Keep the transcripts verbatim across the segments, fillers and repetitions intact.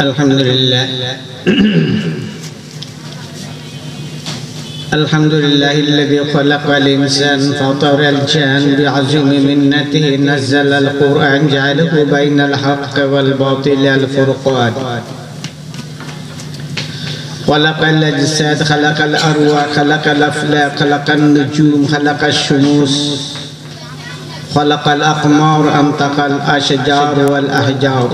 الحمد لله. الحمد لله الذي خلق الإنسان فطر الجان بعظيم منته نزل القرآن جعله بين الحق والباطل الفرقان. خلق الأجساد، خلق الأرواح، خلق الأفلاك، خلق النجوم، خلق الشموس، خلق الأقمار، أنطق الأشجار والأحجار،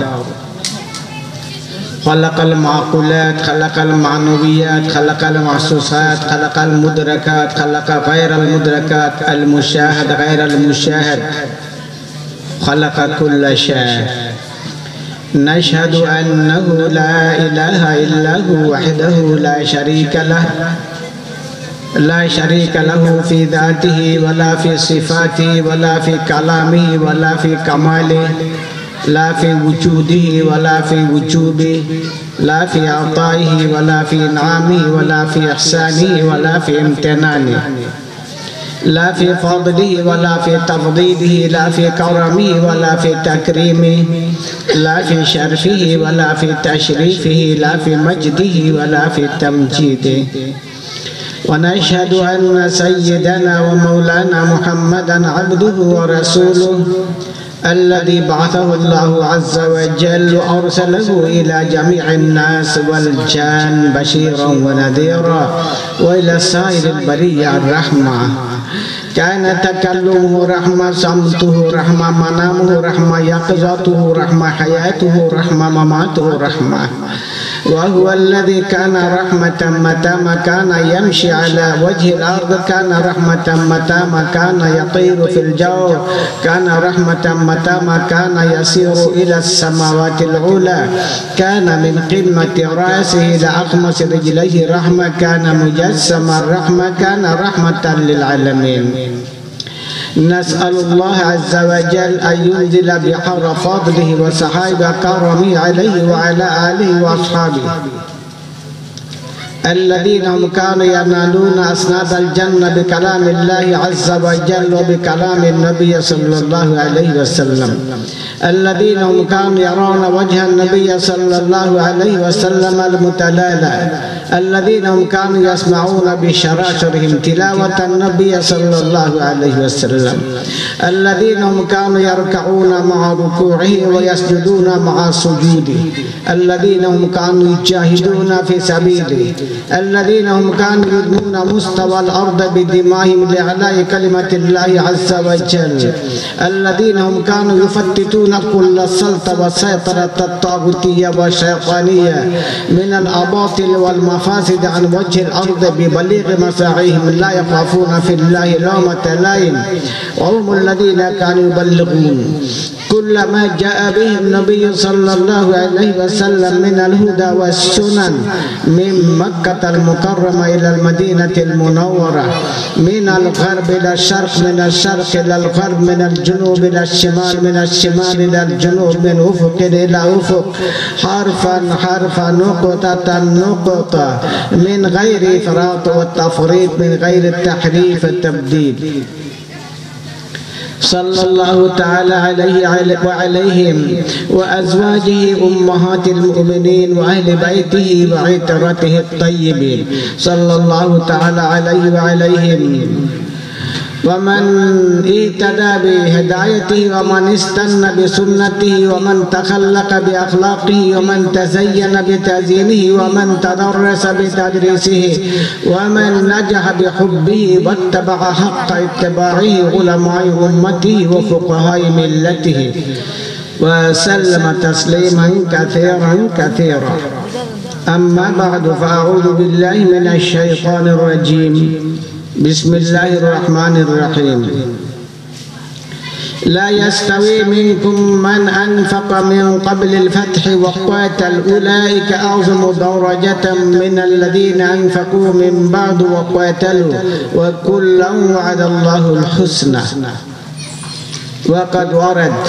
خلق المعقولات، خلق المعنويات، خلق المحسوسات، خلق المدركات، خلق غير المدركات، المشاهد غير المشاهد، خلق كل شيء. نشهد أنه لا إله إلا هو وحده لا شريك له، لا شريك له في ذاته ولا في صفاته ولا في كلامه ولا في كماله، لا في وجوده ولا في وجوبه، لا في عطائه ولا في إنعامه ولا في إحسانه ولا في امتنانه، لا في فضله ولا في تفضيله، لا في كرمه ولا في تكريمه، لا في شرفه ولا في تشريفه، لا في مجده ولا في تمجيده. ونشهد أن سيدنا ومولانا محمدا عبده ورسوله الذي بعثه الله عز وجل وأرسله إلى جميع الناس والجان بشيرا ونذيرا، وإلى سائر البرية الرحمة. كان تكلمه رحمة، صمته رحمة، منامه رحمة، يقظته رحمة، حياته رحمة، مماته رحمة. وهو الذي كان رحمة متى ما كان يمشي على وجه الأرض، كان رحمة متى ما كان يطير في الجو، كان رحمة متى ما كان يسير إلى السماوات العلى، كان من قمة رأسه إلى أخمص رجليه رحمة، كان مجسما رحمة، كان رحمة للعالمين. نسأل الله عز وجل أن ينزل بحار فضله وسحائب كرمه عليه وعلى آله وأصحابه الذين هم كانوا ينالون أسناد الجنة بكلام الله عز وجل وبكلام النبي صلى الله عليه وسلم، الذين هم كانوا يرون وجه النبي صلى الله عليه وسلم المتلالى، الذين هم كانوا يسمعون بشراشرهم تلاوة النبي صلى الله عليه وسلم، الذين هم كانوا يركعون مع ركوعه ويسجدون مع سجوده، الذين هم كانوا يجاهدون في سبيله، الذين هم كانوا يدنون مستوى الأرض بدمائهم لإعلاء كلمة الله عز وجل، الذين هم كانوا يفتتون كل سلطة وسيطرة الطاغوتية والشيطانية من الأباطيل والمفاسد عن وجه الأرض ببليغ مساعيهم لا يخافون في الله لومة لائم، وهم الذين كانوا يبلغون كل ما جاء به النبي صلى الله عليه وسلم من الهدى والسنن من مكة المكرمة إلى المدينة المنورة، من الغرب إلى الشرق، من الشرق إلى الغرب، من الجنوب إلى الشمال، من الشمال إلى الجنوب، من أفق إلى أفق، حرفا حرفا، نقطة نقطة، من غير إفراط وتفريط، من غير تحريف وتبديل. صلى الله تعالى عليه وعليهم وأزواجه أمهات المؤمنين وأهل بيته وعترته الطيبين، صلى الله تعالى عليه وعليهم، ومن اهتدى بهدايته ومن استن بسنته ومن تخلق بأخلاقه ومن تزين بتزيينه ومن تدرس بتدريسه ومن نجح بحبه واتبع حق اتباعه علماء أمته وفقهاء ملته وسلم تسليما كثيرا كثيرا. أما بعد، فأعوذ بالله من الشيطان الرجيم. بسم الله الرحمن الرحيم. لا يستوي منكم من أنفق من قبل الفتح وقاتل، أولئك أعظم درجة من الذين أنفقوا من بعد وقاتلوا، وكلا وعد الله الحسنى. وقد ورد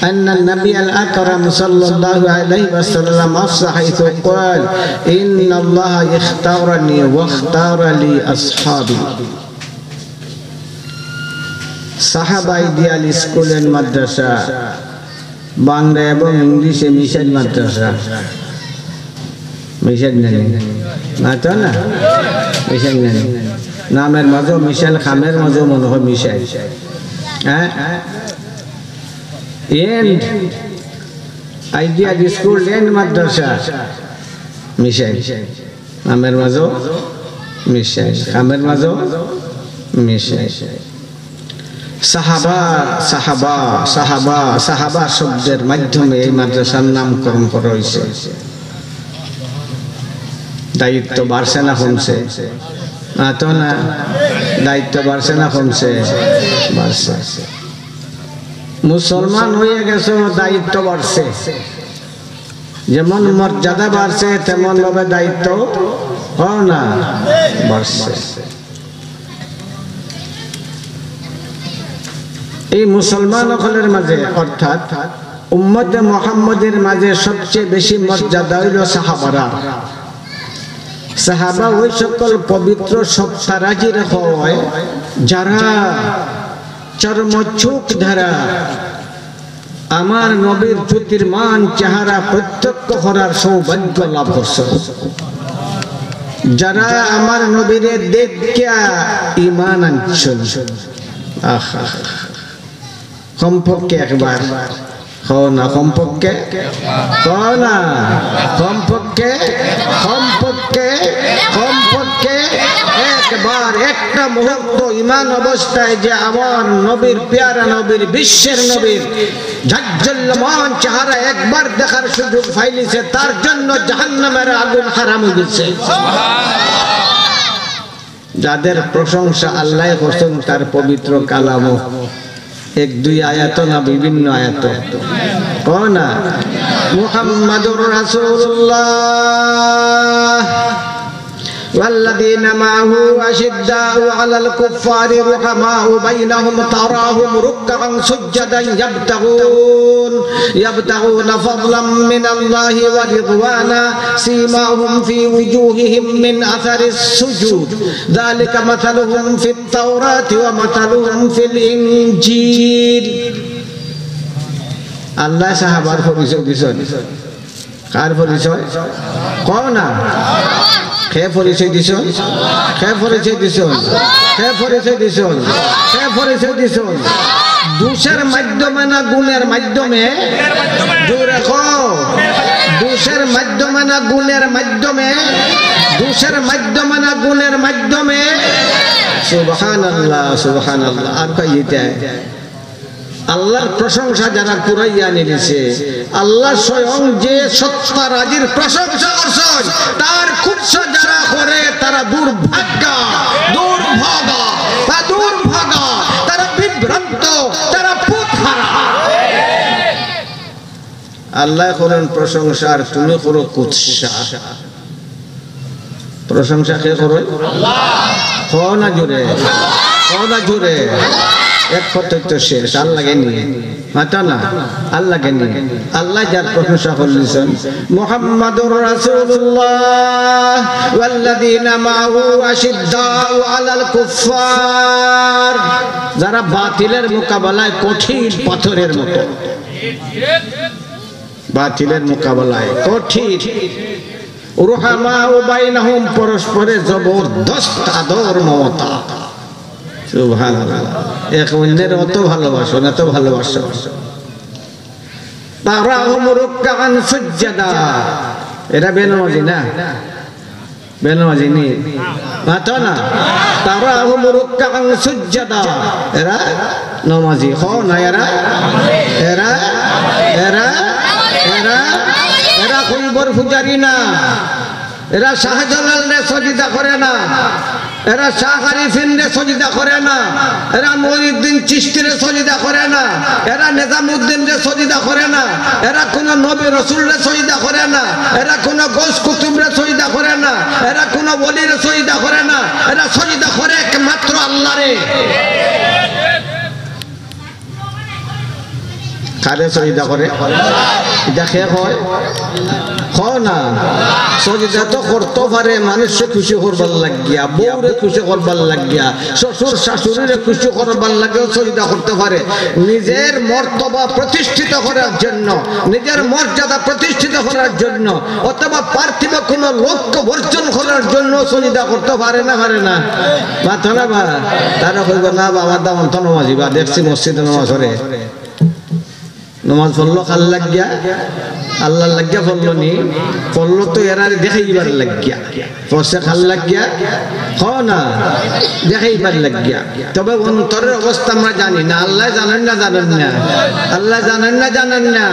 أن النبي الأكرم صلى الله عليه وسلم أفصح حيث قال: إن الله اختارني واختار لي أصحابي. সাহাবা ideal school and মাদ্রাসা, বাংলা এবং ইংলিশে মিশন মাদ্রাসা। মিশাইল নানি? মাতো না? মিশাইল নানি? নামের মাঝেও মিশাইল, কামের মাঝেও মনে হয় মিশাইল। হ্যাঁ? এন্ড আইডিয়াল স্কুল এন্ড মাদ্রাসা মিশাইল। নামের মাঝেও মিশাইল, কামের মাঝেও মিশাইল। সাহাবা, সাহাবা, সাহাবা, সাহাবা শব্দের মাধ্যমে এই মাদ্রাসার নামকরণ করা হয়েছে। দায়িত্ব বাড়ছে না কমছে? মাতো না, দায়িত্ব বাড়ছে না কমছে? বাড়ছে। মুসলমান হয়ে গেছো, দায়িত্ব বাড়ছে। যেমন মর্যাদা বাড়ছে, তেমন ভাবে দায়িত্ব, কও না, বাড়ছে। এই মুসলমান অকলের মাঝে, অর্থাৎ উম্মতে মুহাম্মদের মাঝে সবচেয়ে বেশি মর্যাদা হইল সাহাবারা। সাহাবা ওই সকল পবিত্র সত্তারাজিরে কয়, যারা চর্ম চোখ দ্বারা আমার নবীর জ্যোতির্মান চেহারা প্রত্যক্ষ করার সৌভাগ্য লাভ করছে, যারা আমার নবীরে দেখিয়া ঈমান আনছইন। আহা, কমপক্ষে একবার, কও না, কমপক্ষে, কও না, কমপক্ষে, কমপক্ষে, কমপক্ষে একবার, একটা মুহূর্ত ঈমান অবস্থায় যে আমার নবীর, পেয়ারা নবীর, বিশ্বের নবীর জাজ্জল্যমান চেহারা একবার দেখার সুযোগ পাইলিছে, তার জন্য জাহান্নামের আগুন হারাম হয়ে গেছে। যাদের প্রশংসা আল্লাহ করছেন তার পবিত্র কালামো, এক দুই আয়াত না, বিভিন্ন আয়াত। কও না, মুহাম্মাদুর রাসূলুল্লাহ والذين معه أشداء على الكفار رحماء بينهم تراهم ركعا سجدا يبتغون يبتغون فضلا من الله ورضوانا سيماهم في وجوههم من أثر السجود ذلك مثلهم في التوراة ومثلهم في الإنجيل। আল্লাহ সাহাবার পরিচয় দিছইন। কার পরিচয়? কও না। কে পরিচয় দিছইন? কে পরিচয় দিছইন? কে পরিচয় দিছইন? কে পরিচয় দিছইন? দোষের মাধ্যমে না গুণের মাধ্যমে? জোরে কও। দোষের মাধ্যমে না গুণের মাধ্যমে? দোষের মাধ্যমে না গুণের মাধ্যমে? সুবহানাল্লাহ, সুবহানাল্লাহ। আর কইতে আল্লাহর প্রশংসা যারা কুরাইয়া আনি দিছে, আল্লাহ স্বয়ং যে সত্তারাজির প্রশংসা করছইন, তার কুৎসা যারা করে, তারা দুর্ভাগা, দুর্ভাগা, বা দুর্ভাগা, তারা বিভ্রান্ত, তারা পথহারা। আল্লাহ করেন প্রশংসা, আর তুমি করো কুৎসা। প্রশংসা কে করইন? কও না জোরে, কও না জোরে। এক কথায় তো শেষ, আর লাগে নি? মাতো না, আর লাগে নি? আল্লাহ যার প্রশংসা করলিছইন, মুহাম্মাদুর রাসূলুল্লাহ ওয়াল্লাযীনা মাআহু আশিদ্দাউ আলাল কুফফার, যারা বাতিলের মোকাবেলায় কঠিন পাথরের মতো। বাতিলের মোকাবেলায় কঠিন। রুহামাউ বাইনাহুম, পরস্পরে জবরদস্ত আদর মমতা। সুবহানাল্লাহ। এক অন্যের অত ভালোবাসো না, তো ভালোবাসো। তারাহুম রুক্কাআন সুজ্জাদা। এরা বেনমাজি না? বেনমাজি নি? মাতো না। তারাহুম রুক্কাআন সুজ্জাদা। এরা নমাজি। কও না এরা? এরা, এরা, এরা, এরা কবর পূজারি না। এরা শাহজালালরে সজদা করে না। এরা শাহ আরিফিনরে সজদা করে না। এরা মঈনুদ্দিন চিশতিরে সজদা করে না। এরা নিজামুদ্দিনরে সজদা করে না। এরা কোনো নবী রসুলরে সজদা করে না। এরা কোনো গৌস কুতুবরে সজদা করে না। এরা কোনো ওলিরে সজদা করে না। এরা সজদা করে একমাত্র আল্লাহরে। কারে সজদা করে? ইটা কে কয়? কও না। সজদা তো করতো পারে মানুষরে খুশি করবার লাগিয়া, বউরে খুশি করবার লাগিয়া, শ্বশুর শাশুড়িরে খুশি করবার লাগিয়াও সজদা করতো পারে। নিজের মর্তবা প্রতিষ্ঠিত করার জন্য, নিজের মর্যাদা প্রতিষ্ঠিত করার জন্য, অথবা পার্থিব কোনো লক্ষ্য অর্জন করার জন্য সজদা করতো পারে না, পারে না? মাতো না বা? তারা কইবো, "না বা, আমার দামান তো নমাজি বা, দেখছি মসজিদে নমাজ পড়ে।" নমাজ পড়লো কার লাগিয়া? আল্লার লাগিয়া পড়লো নি? পড়লো তো এরারে দেখাইবার লাগিয়া। পড়ছে কার লাগিয়া? কও না, দেখাইবার লাগিয়া। তবে অন্তরের অবস্থা আমরা জানি না। আল্লায় জানইন না, জানইন না? আল্লায় জানইন না, জানইন না?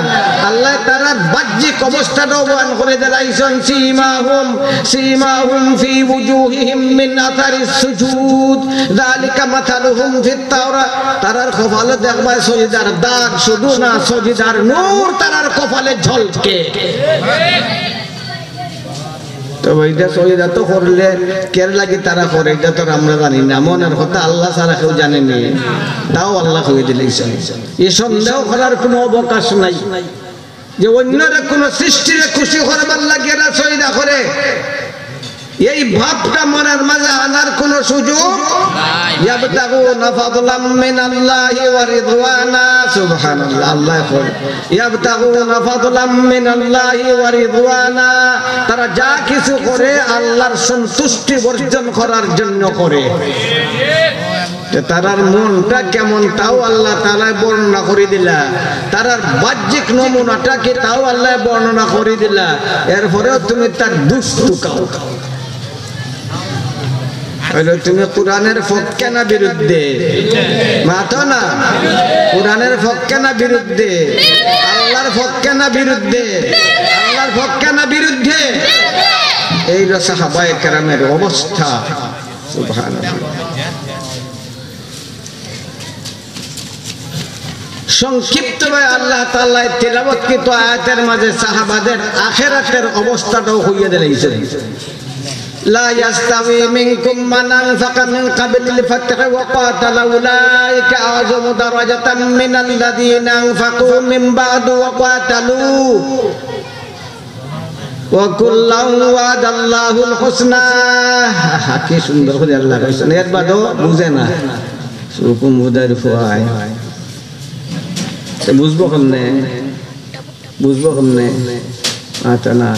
আল্লায় তারার বাহ্যিক অবস্থাটাও বয়ান করি দিলাইছইন। "সিমাহুম, সিমাহুম ফি উজুহিহিম মিন আসারিস সুজুদ, যালিকা মাসালুহুম ফিত তাওরাত।" তারার কপালো দেখবায় সজদার দাগ, শুধু না, সজদার নূর তারার কপালে ঝলকে। তো ইটা সজদা তো করলে কের লাগি তারা করে, ইটা তো আর আমরা জানি না। মনের কথা আল্লা ছাড়া কেউ জানে নি, তাও আল্লায় কই দিলাইছইন। ই সন্দেহ করার কোনো অবকাশ নাই যে অইন্যরে কোনো সৃষ্টিরে খুশি করবার লাগি এরা সজদা করে। এই ভাবটা মনের মাঝে আনার কোনো সুযোগ নাই। ইয়াবতাগুনা ফাদলাম মিনাল্লাহি ওয়া রিদওয়ানা। সুবহানাল্লাহ। আল্লায় কইন, ইয়াবতাগুনা ফাদলাম মিনাল্লাহি ওয়া রিদওয়ানা। তারা যা কিছু করে আল্লার সন্তুষ্টি অর্জন করার জন্য করে। তে তারার মনটা কেমন, তাও আল্লাহ তাআলায় বর্ণনা করি দিলা। তারার বাহ্যিক নমুনাটা কি, তাও আল্লায় বর্ণনা করি দিলা। এরপরেও তুমি তার দুষ টুকাও। অইলে তুমি কোরআনের পক্ষে না বিরুদ্ধে? মাতো না। কোরআনের পক্ষে না বিরুদ্ধে? আল্লার পক্ষে না বিরুদ্ধে? আল্লার পক্ষে না বিরুদ্ধে? এই অইলো সাহাবায়ে কেরামের অবস্থা। সুবহানাল্লাহ। সংক্ষিপ্তভাবে আল্লাহ তাআলায় তিলাওয়াতকৃত আয়াতের মাঝে সাহাবাদের আখেরাতের অবস্থাটাও কইয়া দিলাইছইন। لا يستوي منكم من أنفق من قبل الفتح وقاتل أولئك أعظم درجة من الذين أنفقوا من بعد وقاتلوا وكلا وعد الله الحسنى। আহা, কি সুন্দর করি আল্লায় কইছইন। এর বাদেও বুঝে না। হুকুম বুঝার ফুয়ায়। তো বুঝবো কেমনে? বুঝবো কেমনে? আচ্ছা, না।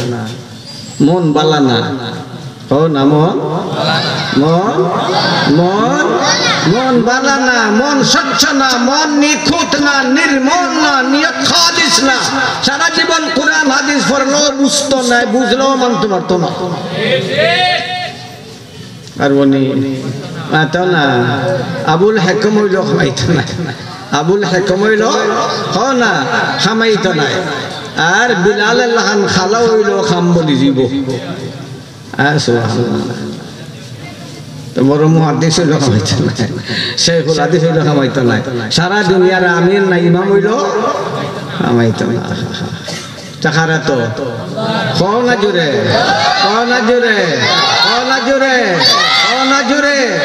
মন বালা না। কও না, মন? মন? মন? মন বালা না, মন স্বচ্ছ না, মন নিখুঁত না, নির্মল না, নিয়ত খালিস না। সারা জীবন কোরআন হাদিস পড়লেও বুঝতো নায়, বুঝলেও মানতো পারতো না। আর উনি, আহ, তো না, আবুল হেকম অইলো কামাইতো নায়। আবুল হেকম অইলো, কও না, কামাইতো নায়। আর বিলালের লাখান কালা অইলো কাম বলি যাইবো। আহ, সুবহানাল্লাহ। তো বড় মুহাদ্দিস অইলো কামাইতো নায়, শেখুল হাদিস অইলো কামাইতো নায়, সারা দুনিয়ার আমির না ইমাম অইলো কামাইতো নায়। তে কারা তো? কও না জোরে, কও না জোরে, কও না জোরে, কও না জোরে।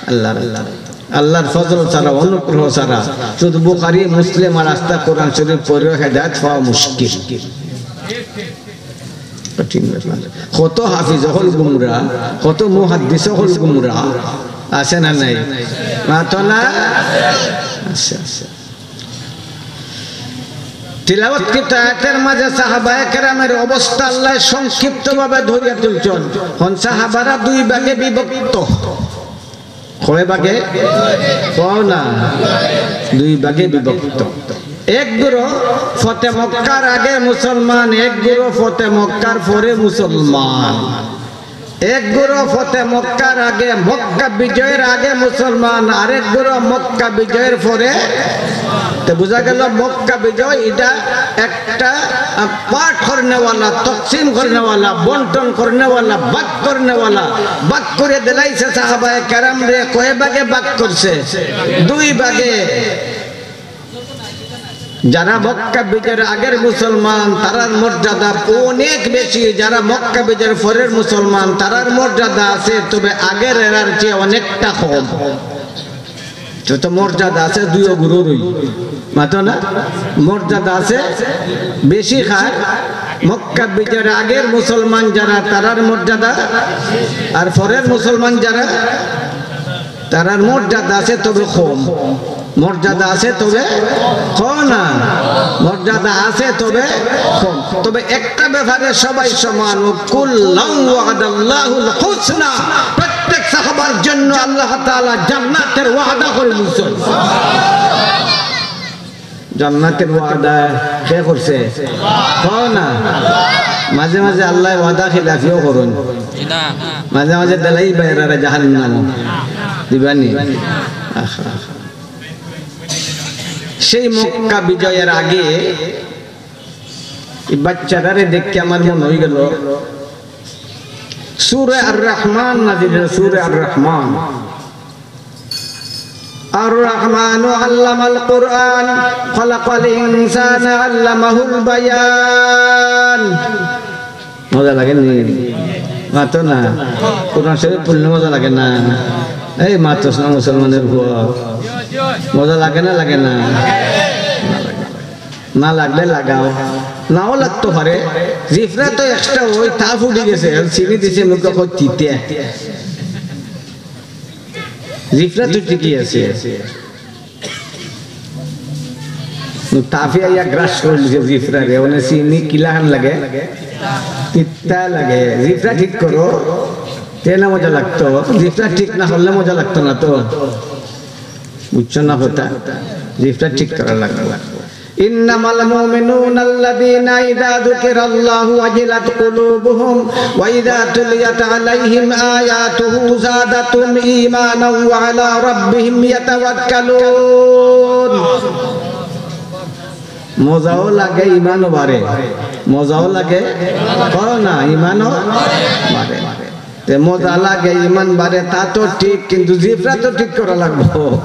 আল্লাহ, আল্লাহ, আল্লার ফজল ছাড়া, অনুগ্রহ ছাড়া, শুধু বুখারী, মুসলিম আর আস্তা কোরআন শরীফ পড়িয়া হেদায়েত পাওয়া মুশকিল। কঠিন ব্যাপার। কত হাফিজ অকল গুমরা, কত মুহাদ্দিস অকল গুমরা, আছে না নাই? মাতো না? আছে, আছে। তিলাওয়াতকৃত আয়াতের মাঝে সাহাবায়ে কেরামের অবস্থা আল্লায় সংক্ষিপ্তভাবে ধরিয়া তুলছইন। অখন সাহাবারা দুই ভাগে বিভক্ত। কয় ভাগে? কও না। দুই ভাগে বিভক্ত। এক গুরু ফতে মক্কার আগে মুসলমান, এক গুরু ফতে মক্কার পরে মুসলমান। এক গুরু ফতে মক্কার আগে, মক্কা বিজয়ের আগে মুসলমান, আরেক গুরু মক্কা বিজয়ের পরে। তো বুঝা গেল মক্কা বিজয় ইটা একটা, আহ, পাঠ করনেওয়ালা, তকসিম করনেওয়ালা, বন্টন করনেওয়ালা, ভাগ করনেওয়ালা, ভাগ করি দিলাইছে সাহাবায়ে কেরামরে। কয় ভাগে ভাগ করছে? দুই ভাগে। যারা মক্কা বিজয়ের আগের মুসলমান, তারার মর্যাদা অনেক বেশি। যারা মক্কা বিজয়ের পরের মুসলমান, তারার মর্যাদা আছে, তবে আগের এরার চেয়ে অনেকটা কম। তো, তো মর্যাদা আছে দুইও গুরুরই। মাতো না? মর্যাদা আছে বেশি খার। মক্কা বিজয়ের আগের মুসলমান যারা, তারার মর্যাদা, আর পরের মুসলমান যারা, তারার মর্যাদা আছে তবে কম। মর্যাদা আছে তবে কম না, মর্যাদা আছে তবে কম। তবে একটা ব্যাপারে সবাই সমান, "ওয়া কুল্লান ওয়াদাল্লাহুল হুসনা।" প্রত্যেক সাহাবার জন্য আল্লাহ তাআলা জান্নাতের ওয়াদা করে দিয়েছেন। জান্নাতের ওয়াদা কে করছে? কও না। মাঝে মাঝে আল্লাহ ওয়াদা খিলাফিও করইন। মাঝে মাঝে দিলাই বাইরারে জাহান্নাম দিবানি। আহা। সেই মক্কা বিজয়ের আগে এই বাচ্চাটারে দেখে আমার মনে হয়ে গেল, সূরা আর রহমান নাজিল হলো, সূরা আর রহমান। আর রহমান আল্লামাল কুরআন, খালাকাল ইনসানা আল্লামাহুল বায়ান। মজা লাগে নি? মাতো না। কোরআন শরীফ পড়লে মজা লাগে না? এই মাতস না মুসলমানের পুয়া। মজা লাগে না, লাগে না? না লাগলে লাগাও, নাও লাগতো পারে। জিফরা তো extra ওই তাপ উঠি গেছে, আর চিনি দিছে মুখে কয় তিতে। জিফরা তো ঠিকই আছে। তাপে আইয়া গ্রাস করে দিছে জিফরারে, মানে চিনি কিলাখান লাগে? তিতা লাগে। জিফরা ঠিক করো, তেলে মজা লাগতো। জিফরা ঠিক না করলে মজা লাগতো না তো। বুঝছো না কথা? জিফরা ঠিক করা লাগবে। إنما المؤمنون الذين إذا ذكر الله وجلت قلوبهم وإذا تليت عليهم آياته زادتهم إيمانا وعلى ربهم يتوكلون। মজাও লাগে, ইমানও বাড়ে। মজাও লাগে, কও না, ইমানও বাড়ে। তে মজা লাগে, ইমান বাড়ে, তা তো ঠিক, কিন্তু জিফরা তো ঠিক করা লাগবো।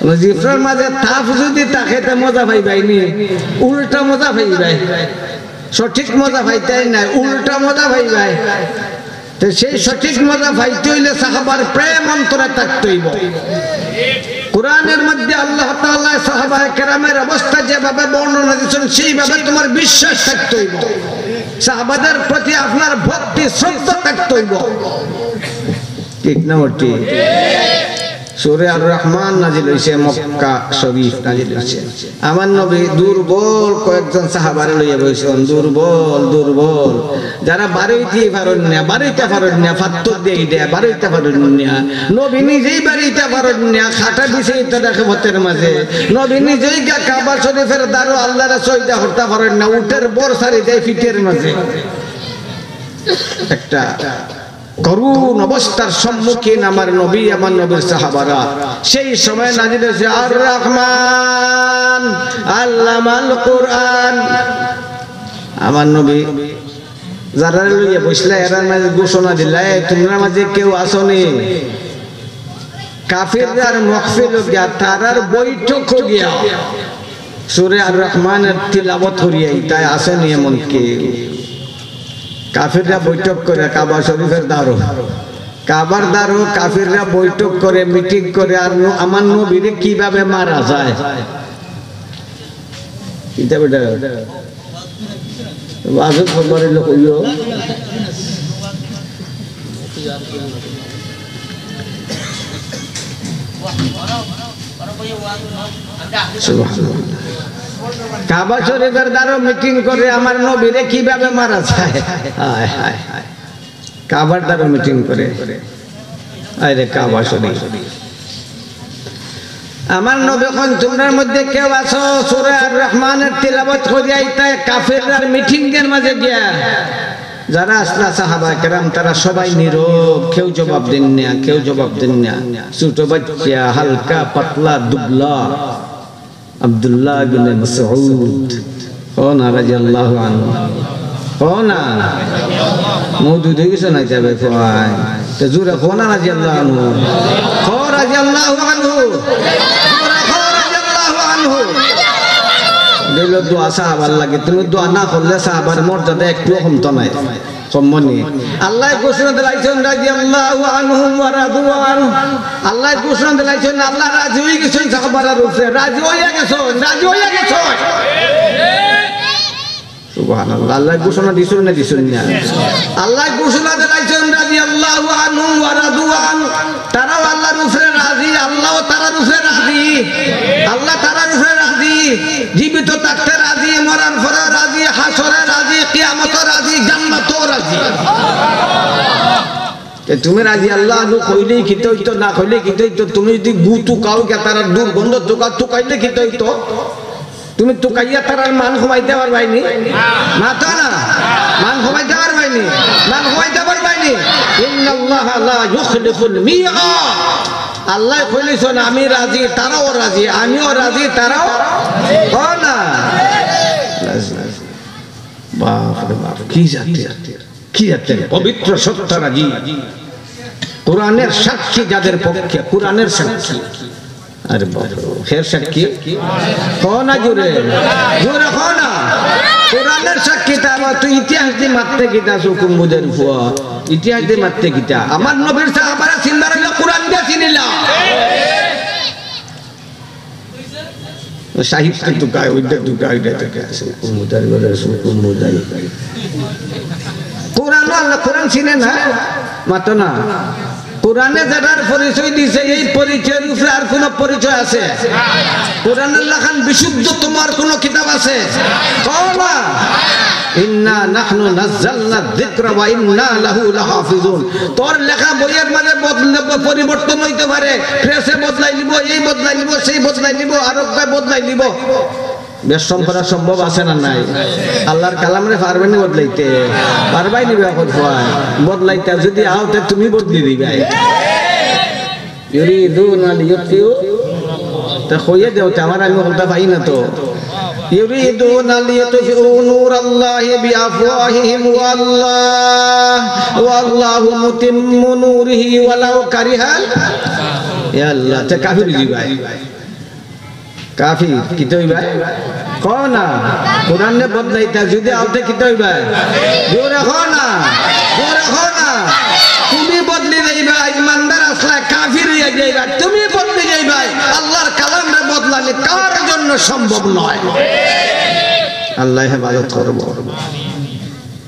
মানে জিফরার মাঝে তাপ যদি থাকে, তে মজা পাইবায় নি, উল্টা মজা পাইবায়। সঠিক মজা পাইতায় নায়, উল্টা মজা পাইবায়। তে সেই সঠিক মজা পাইতে হইলে সাহাবার প্রেম অন্তরে থাকতে হইব। কোরআনের মধ্যে আল্লাহ তাআলা সাহাবায়ে কেরামের অবস্থা যেভাবে বর্ণনা দিয়েছেন, সেইভাবে তোমার বিশ্বাস থাকতে হইব। সাহাবাদের প্রতি আপনার ভক্তি, শ্রদ্ধা থাকতে হইব। ঠিক না ঠিক? সূরা আর রহমান নাজিল হইছে, মক্কা শরীফ নাজিল হইছে। আমার নবী দুর্বল কয়েকজন সাহাবারে লইয়া বইছেন, দুর্বল, দুর্বল। যারা বারইতে পারইন না, বারইতে পারইন না, ফাত্তর দেই দেয়, বারইতে পারইন না। নবী নিজেই বারইতে পারইন না, খাটা বিছাইতে দেখে পথের মাঝে। নবী নিজেই গিয়া কাবা শরীফের দ্বারো আল্লাহরে সজদা করতে পারইন না, উটের বর সারি দেয় পিঠের মাঝে। একটা করুণ অবস্থার সম্মুখীন আমার নবী, আমার নবীর সাহাবারা। সেই সময় নাজিল হয়েছে আর রহমান আল্লামাল কুরআন। আমার নবী যারা লইয়া বসলা, এরার মাঝে ঘোষণা দিলা, "এ, তোমরা মাঝে কেউ আসনি?" কাফিররার মহফিল গিয়া, তারার বৈঠক গিয়া সূরা আর রহমানের তিলাওয়াত করিয়া, ইতায় আসনি এমন কেউ? কাফিররা বৈঠক করে কাবা শরীফের দ্বারো, কাবার দ্বারো কাফিররা বৈঠক করে, মিটিং করে, আর ন-, আমার নবীরে কিভাবে মারা যায়। ইতা বেটা ওয়াজের খবর হইল কইও। সুবহানাল্লাহ। কাবা শরীফের দ্বারো মিটিং করে আমার নবীরে কিভাবে মারা যায়। হায়, হায়, হায়। কাবার দ্বারো মিটিং করে। আরে কাবা শরীফ। আমার নবী কইন, "তোমরার মধ্যে কেউ আছো, সূরা আর রহমানের তিলাওয়াত করিয়া ইতায় কাফেররার মিটিং এর মাঝে গিয়া?" যারা আসলা সাহাবা কেরাম, তারা সবাই নীরব, কেউ জবাব দেন না, কেউ জবাব দেন না। ছোট বাচ্চা, হালকা, পাতলা, দুবলা। আব্দুল্লাহ ইবনে মাসউদ। কও না রাদিয়াল্লাহু আনহু। কও না। মওদুদ হয়ে গেছে না যাবে কয়। তো জোরে কও না রাদিয়াল্লাহু আনহু। কও রাদিয়াল্লাহু আনহু। জোরে কও রাদিয়াল্লাহু আনহু। অইলো দোয়া সাহাবার লাগি, তুমি দোয়া না করলে সাহাবার মর্যাদা একটুও কমতো নায়, কমবো নি? আল্লায় ঘোষণা দিলাইছইন, রাদিয়াল্লাহু আনহুম ওয়া রাদু আনহু। আল্লায় ঘোষণা দিলাইছইন, আল্লাহ রাজি অইগেছইন সাহাবারার উপরে, রাজি অইয়া গেছইন, রাজি অইয়া গেছইন। সুবহানাল্লাহ। আল্লায় ঘোষণা দিছইন না দিছইন না? আল্লায় ঘোষণা দিলাইছইন, রাদিয়াল্লাহু আনহুম ওয়া রাদু আনহু। তারাও আল্লাহর উপরে রাজি, আল্লাহও তারার উপরে রাজি। আল্লাহ তারার উপরে রাজি। জীবিত থাকতে রাজি, মরার পরে রাজি, হাশরে রাজি, কিয়ামতো রাজি, জান্নাতো রাজি। তে তুমি রাদিয়াল্লাহু আনহু কইলেই কিতা অইতো, না কইলেই কিতা অইতো? তুমি যদি গু তুকাও গিয়া তারার দুর্গন্ধ তুকা-, তুকাইলে কিতা অইতো? তুমি তুকাইয়া তারার মান কমাইতায় পারবায় নি? মাতো না। মান কমাইতায় পারবায় নি? মান কমাইতায় পারবায় নি? ইন্নাল্লাহা লা ইউখলিফুল মিআদ। আল্লায় কইলিছইন, আমি রাজি, তারাও রাজি, আমিও রাজি, তারাও। ও না। বাপ রে বাপ, কি জাতি, কি জাতি। পবিত্র সত্তা রাজি। কোরআনের সাক্ষী যাদের পক্ষে, কোরআনের সাক্ষী। আরে বাবা, হের সাক্ষী? কও না জোরে, জোরে কও না। কোরআনের সাক্ষী, তে আবার তুই ইতিহাস দি মাততে কিতা, হুকুম বুঝের ফুয়া? ইতিহাস দি মাততে কিতা? আমার নবীর সাহাবারা চিনবার অইলে কোরআন দিয়া চিনিলা। সাহিত্য তুকায়, ওইটা তুকায়, ওইটা তুকায়। হুকুম বুঝার ঘরে হুকুম বুঝাই। কোরআন আল্লাহ, কোরআন চিনে না, মাতো না। কোরআনে যেটার পরিচয় দিছে, এই পরিচয়ের উপরে আর কোনো পরিচয় আছে? কোরআনের লাখান বিশুদ্ধ তোমার কোনো কিতাব আছে? কও না। ইন্না নাহনু নাজ্জালনা যিকরা ওয়া ইন্না লাহু লাহাফিজুন। তোর লেখা বইয়ের মাঝে বদল-, পরিবর্তন অইতে পারে, প্রেসে বদলাই নিব, এই বদলাই নিব, সেই বদলাই নিব, আরো কয় বদলাই নিব। বেশম করা সম্ভব আছে না নাই? আল্লাহর কালামরে পারবায় নি বদলাইতে? পারবায় নি বা কত পায়? বদলাইতা যদি আও, তে তুমি বদলি দিবায়। ইউরিদুনা লিইউতফিউ, তা কইয়া দেও, তে আমার আমি হকলতা পাই না তো। ইউরিদুনা লিইউতফিউ নূরাল্লাহি বিআফওয়াহিহিম ওয়াল্লাহ, ওয়াল্লাহু মুতিম্মু নূরিহি ওয়ালাউ কারিহাল। ইয়া আল্লাহ, তে কাফির অইবায়। কাফির, কিতা অইবায়? কও না। কোরআনে বদলাইতা যদি আও, তে কিতা অইবায়? জোরে কও না, জোরে কও না। তুমি বদলি যাইবায়, ইমানদার আছলায়, কাফির অইয়া যাইবায়, তুমি বদলি যাইবায়। আল্লাহর কালামরে বদলানি কার জন্য সম্ভব নয়। আল্লায় হেফাজত করবো।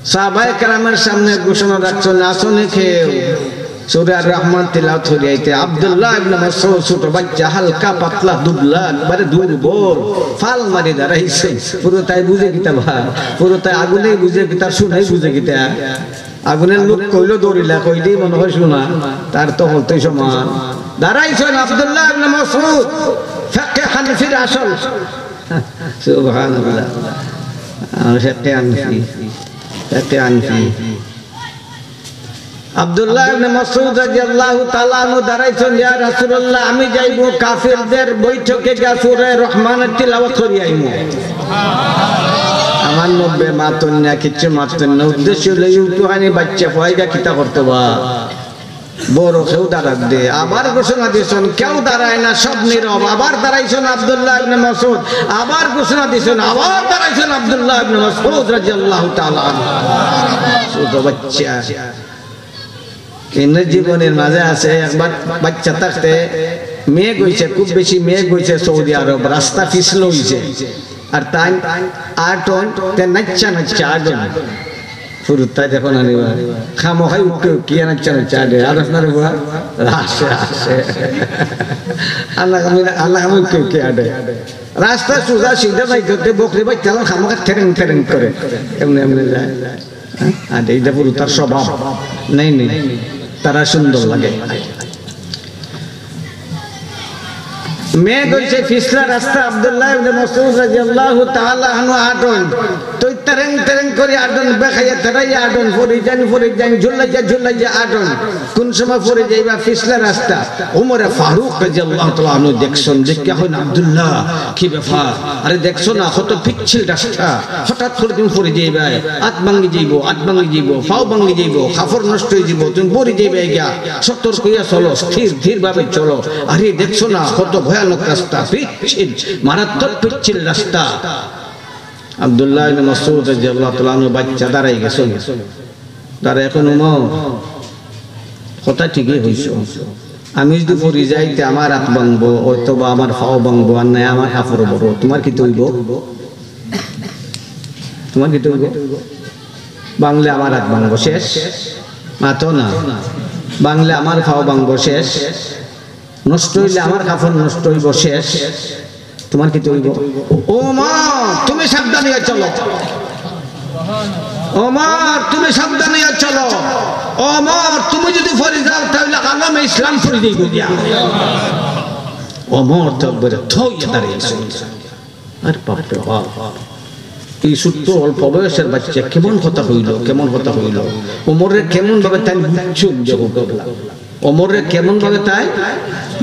সাহাবায়ে কেরামের সামনে ঘোষণা রাখছইন, আছইন নি কেউ? সূরা আর রহমান তিলাওয়াত করিয়া আইতে আব্দুল্লাহ ইবনে মাসউদ, ছোট বাচ্চা, হালকা পাতলা দুবলা, একবারে দুর্বল, ফাল মারি দাঁড়াইছে। পুরোটাই বুঝে কিতা বা? পুরোটাই আগুনেই বুঝে কিতা, সোনাই বুঝে কিতা? আগুনের লোক কইলো দৌড়িলা, কইলেই মনে হয় সোনা, তার তো হকলতাউ সমান। দাঁড়াইছইন আব্দুল্লাহ ইবনে মাসউদ, ফিকহে হানাফির আসল। সুবহানাল্লাহ। আহ, ফিকহে হানাফি, ফিকহে হানাফি। আব্দুল্লাহ ইবনে মাসউদ রাদিয়াল্লাহু তাআলা আনহু দাঁড়াইছইন, "ইয়া রাসূলুল্লাহ, আমি যাইমু কাফিরদের বৈঠকে গিয়া সূরা রহমানের তিলাওয়াত করি আইমু।" আমার নবীয়ে মাতইন না, কিচ্ছু মাতইন না। উদ্দেশ্য অইলো, ইউটুহানি বাচ্চা ফুয়াইগা কিতা করতো বা? বড় কেউ দাঁড়াক দে। আবার ঘোষণা দিছইন, কেউ দাঁড়ায় না, সব নীরব। আবার দাঁড়াইছইন আব্দুল্লাহ ইবনে মাসউদ, আবার ঘোষণা দিছইন, আবার দাঁড়াইছইন আব্দুল্লাহ ইবনে মাসউদ রাদিয়াল্লাহু তাআলা আনহু। ছোট বাচ্চা। ইন্দ্র জীবনীর মাঝে আছে, একবার বাচ্চা থাকতে মেঘ অইছে, খুব বেশি মেঘ অইছে সৌদি আরব, রাস্তা পিছল অইছে। আর তাইন আটইন, তে নাইচ্চা নাইচ্চা আটইন। ফুরুত্তায় দেখো না নি বা, খামোখাই উকি উকি নাইচ্চা নাইচ্চা আটে। আর আপনার বুয়া আসে, আসে। আল্লাহ আমি, আল্লাহ আমি উকি উকি আটে। রাস্তা সুজা সিধা যাইতে বকরি বাচ্চা খামোখা থেরেং থেরেং করে, এমনে এমনে যায়। আর এইটা ফুরুত্তার স্বভাব। নেই, নেই, তারা সুন্দর লাগে। মেঘ অইছে পিছলা রাস্তা, আব্দুল্লাহ ইবনে মাসউদ রাদিয়াল্লাহু তাআলা আনহু আটইন। তো তেরেং তেরেং করি আটইন, বেখাইয়া তেরাইয়া আটইন, পড়ি যাইন, পড়ি যাইন, ঝুলাইয়া ঝুলাইয়া আটইন। কোন সময় পড়ি যাইবা পিছলা রাস্তা? উমরে ফারুক রাদিয়াল্লাহু তাআলা আনহু দেখছইন, দেখিয়া কইন, "আব্দুল্লাহ, কি ব্যাপার? আরে দেখছো না, কত পিচ্ছিল রাস্তা, হঠাৎ করি তুমি পড়ি যাইবায়, আত ভাঙ্গি যাইবো, আত ভাঙ্গি যাইবো, পাও ভাঙ্গি যাইবো, কাপড় নষ্ট অইযিবো, তুমি পড়ি যাইবায় গিয়া।" সতর্ক অইয়া চলো, স্থির, ধীরভাবে চলো। আরে দেখছো না কত ভয়ানক রাস্তা, পিচ্ছিল, মারাত্মক পিচ্ছিল রাস্তা। আব্দুল্লাহ ইবনে মাসউদ রাদিয়াল্লাহু তাআলা আনহু বাচ্চা দাঁড়াই গেছইন। দাঁড়াই কইন, "ওমর, কথা ঠিকই কইছো। আমি যুদি পড়ি যাই, তে আমার আত ভাঙবো, অথবা আমার পাও ভাঙবো, আর নায় আমার কাপড় ভরবো। তুমার কিতা অইবো? তুমার কিতা অইবো? ভাঙলে আমার আত ভাঙবো, শেষ।" মাতো না। "ভাঙলে আমার পাও ভাঙবো, শেষ।" নষ্ট অইলে আমার কাপড় নষ্ট অইবো, শেষ। তুমার কিতা অইবো? "ওমর, তুমি সাবধান অইয়া চলো। ওমর, তুমি সাবধান অইয়া চলো। ওমর, তুমি যুদি পড়ি যাও, তাইলে আলমে ইসলাম পড়ি যাইবো গিয়া।" ওমর তো একবারে থ অইয়া দাঁড়াইছে। আরে বাপ রে বাপ, এই ছোট্ট অল্প বয়সের বাচ্চা কেমন কথা কইলো, কেমন কথা কইলো। ওমররে কেমন ভাবে তাইন বুঝছইন যে হুকুমলা। ওমররে কেমন ভাবে তাইন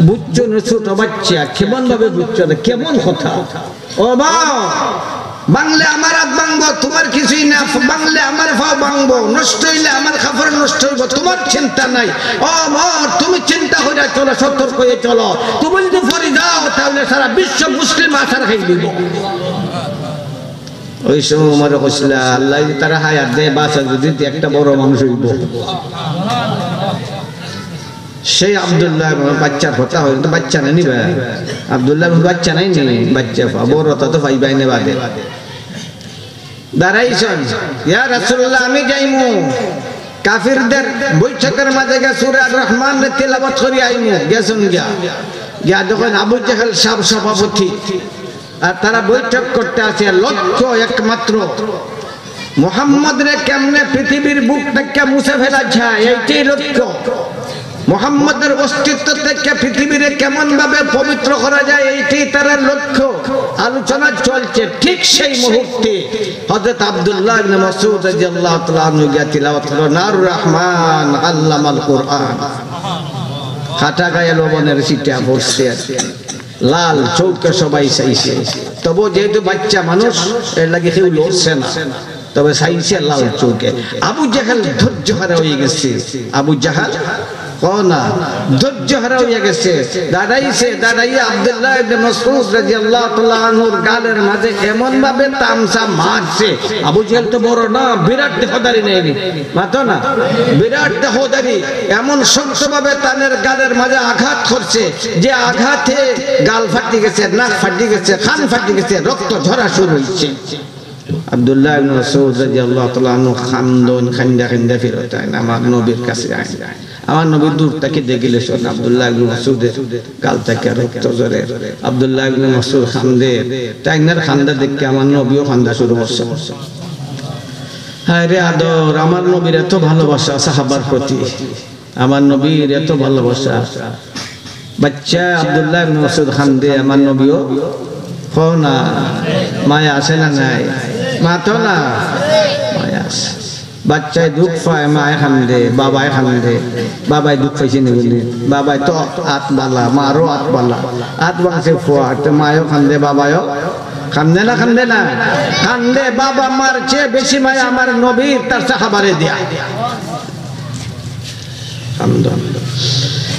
বুঝছইন, ছোট বাচ্চা কেমন ভাবে বুঝছইন, কেমন কথা। "ওমর, ভাঙলে আমার আত ভাঙবো, তুমার কিছুই না, ভাঙলে আমার পাও ভাঙবো, নষ্ট অইলে আমার কাপড় নষ্ট অইবো, তুমার চিন্তা নাই। ওমর, তুমি চিন্তা কইরা চলো, সতর্ক অইয়া চলো। তুমি যুদি পড়ি যাও, তাইলে সারা বিশ্ব মুসলিম আছাড় খাই দিবো।" ওই সময় ওমরে কইছিলা, "আল্লায় যুদি তারে হায়াত দেয়, বাঁচে যুদি, তে একটা বড় মানুষ অইবো।" সেই আব্দুল্লাহ ইবনে, বাচ্চার কথা অইল, তো বাচ্চা নায় নি বা? আব্দুল্লাহ ইবনে বাচ্চা নায় নি? বাচ্চা পা-, বড় তা তো পাইবায় নে বাদে। দাঁড়াইছইন, "ইয়া রাসূলুল্লাহ, আমি যাইমু। কাফিরদের বৈঠকের মাঝে গিয়া সূরা আর রহমানরে তিলাওয়াত করি আইমু।" গেছইন গিয়া। গিয়া দেখইন আবু জেহেল সব সভাপতি। আর তারা বৈঠক করতে আছে, লক্ষ্য একমাত্র মুহাম্মদরে কেমনে পৃথিবীর বুক থাকি মুছে ফেলা যায়, এইটাই লক্ষ্য। মুহাম্মদের অস্তিত্ব থাকি পৃথিবীরে কেমন ভাবে পবিত্র করা যায়, এইটাই তারার লক্ষ্য। আলোচনা চলছে, ঠিক সেই মুহূর্তে হযরত আব্দুল্লাহ ইবনে মাসউদ রাদিয়াল্লাহু তাআলা আনহু গিয়া তিলাওয়াত করলো, "নারুর রহমান আল্লামাল কুরআন।" কাটা গায়ে লবণের ছিটা পড়ছে আর কি। লাল চোখে সবাই চাইছে। তবু যেহেতু বাচ্চা মানুষ, এর লাগি কেউ লড়ছে না, তবে চাইছে লাল চোখে। আবু জেহেল ধৈর্য হারা অইয়া গেছে। আবু জাহাল, কও না, ধৈর্য হারা অইয়া গেছে। দাঁড়াইছে, দাঁড়াইয়া আব্দুল্লাহ ইবনে মাসউদ রাদিয়াল্লাহু তাআলা আনহুর গালের মাঝে এমন ভাবে তামসা মারছে। আবু জেহেল তো বড় না, বিরাট দেহদারি নায় নি। মাতো না, বিরাট দেহদারি। এমন শক্তভাবে তানের গালের মাঝে আঘাত করছে, যে আঘাতে গাল ফাটি গেছে, নাক ফাটি গেছে, কান ফাটি গেছে, রক্ত ঝরা শুরু অইছে। আব্দুল্লাহ ইবনে মাসউদ রাদিয়াল্লাহু তাআলা আনহু কান্দইন, কাইন্দা কাইন্দা ফিরত আইন, আমার নবীর কাছে আইন। আমার নবী দূর থাকি দেখিলিছইন আব্দুল্লাহ ইবনে মাসউদের গাল থাকি রক্ত ঝরের। আব্দুল্লাহ ইবনে মাসউদ কান্দের, তাইনর কান্দা দেখিয়া আমার নবীও কান্দা শুরু করছইন। হায় রে আদর, আমার নবীর এত ভালোবাসা সাহাবার প্রতি, আমার নবীর এত ভালোবাসা। বাচ্চা আব্দুল্লাহ ইবনে মাসউদ কান্দে, আমার নবীও, কও না, মায়া আছে না নাই? মাতো না, মায়া আছে। বাচ্চায় দুখ পায়, মায় কান্দে, বাবায় কান্দে। বাবায় দুখ পাইছে নি বুঝলি? বাবায় তো আত বালা, মারও আত বালা। আত ভাঙছে ফুয়ার, তে মায়ও কান্দে, বাবায়ও কান্দে না, কান্দে না? কান্দে। বাবা মার চেয়ে বেশি মায়া আমার নবীর তার সাহাবারে দিয়া। কান্দন।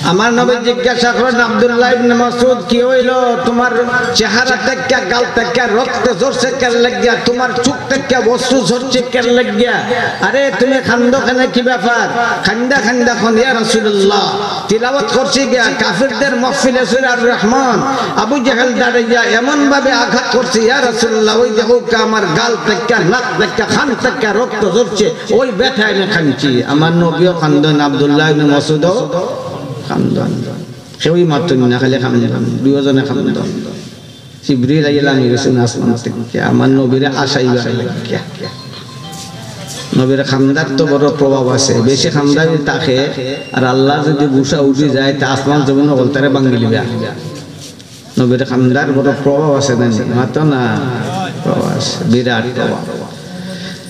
আমার নবী জিজ্ঞাসা করলেন, "আব্দুল্লাহ ইবনে মাসউদ, কি অইলো? তুমার চেহারা থাকি, গাল থাকি রক্ত ঝরছে কেন লাগিয়া? তুমার চোখ থাকি অশ্রু ঝরছে কেন লাগিয়া? আরে, তুমি কান্দো কেনে, কি ব্যাপার?" কাইন্দা কাইন্দা কইন, "ইয়া রাসূলুল্লাহ, তিলাওয়াত করছি গিয়া কাফিরদের মাহফিলে সূরা আর রহমান, আবু জেহেল দাঁড়াইয়া এমন ভাবে আঘাত করছে, ইয়া রাসূলুল্লাহ, ওই দেখউক্কা আমার গাল থাকি, নাক থাকি, কান থাকি রক্ত ঝরছে।" ওই ব্যথায় আমি কানছি। আমার নবীও কান্দন, আব্দুল্লাহ ইবনে মাসউদও কান্দন। কেউই মাতইন না, খালি কান্দন, দুইওজনে কান্দন। জিবরিল আইয়া লামি গেছইন আসমান থাকি, আমার নবীরে আশাইবার লাগিয়া। নবীর কান্দার তো বড় প্রভাব আছে, বেশি কান্দা যদি থাকে, আর আল্লাহ যদি গুসা উঠি যায়, তে আসমান জমিন অকলতারে ভাঙ্গিলিবা। নবীর কান্দার বড় প্রভাব আছে না নি? মাতো না, প্রভাব আছে, বিরাট প্রভাব।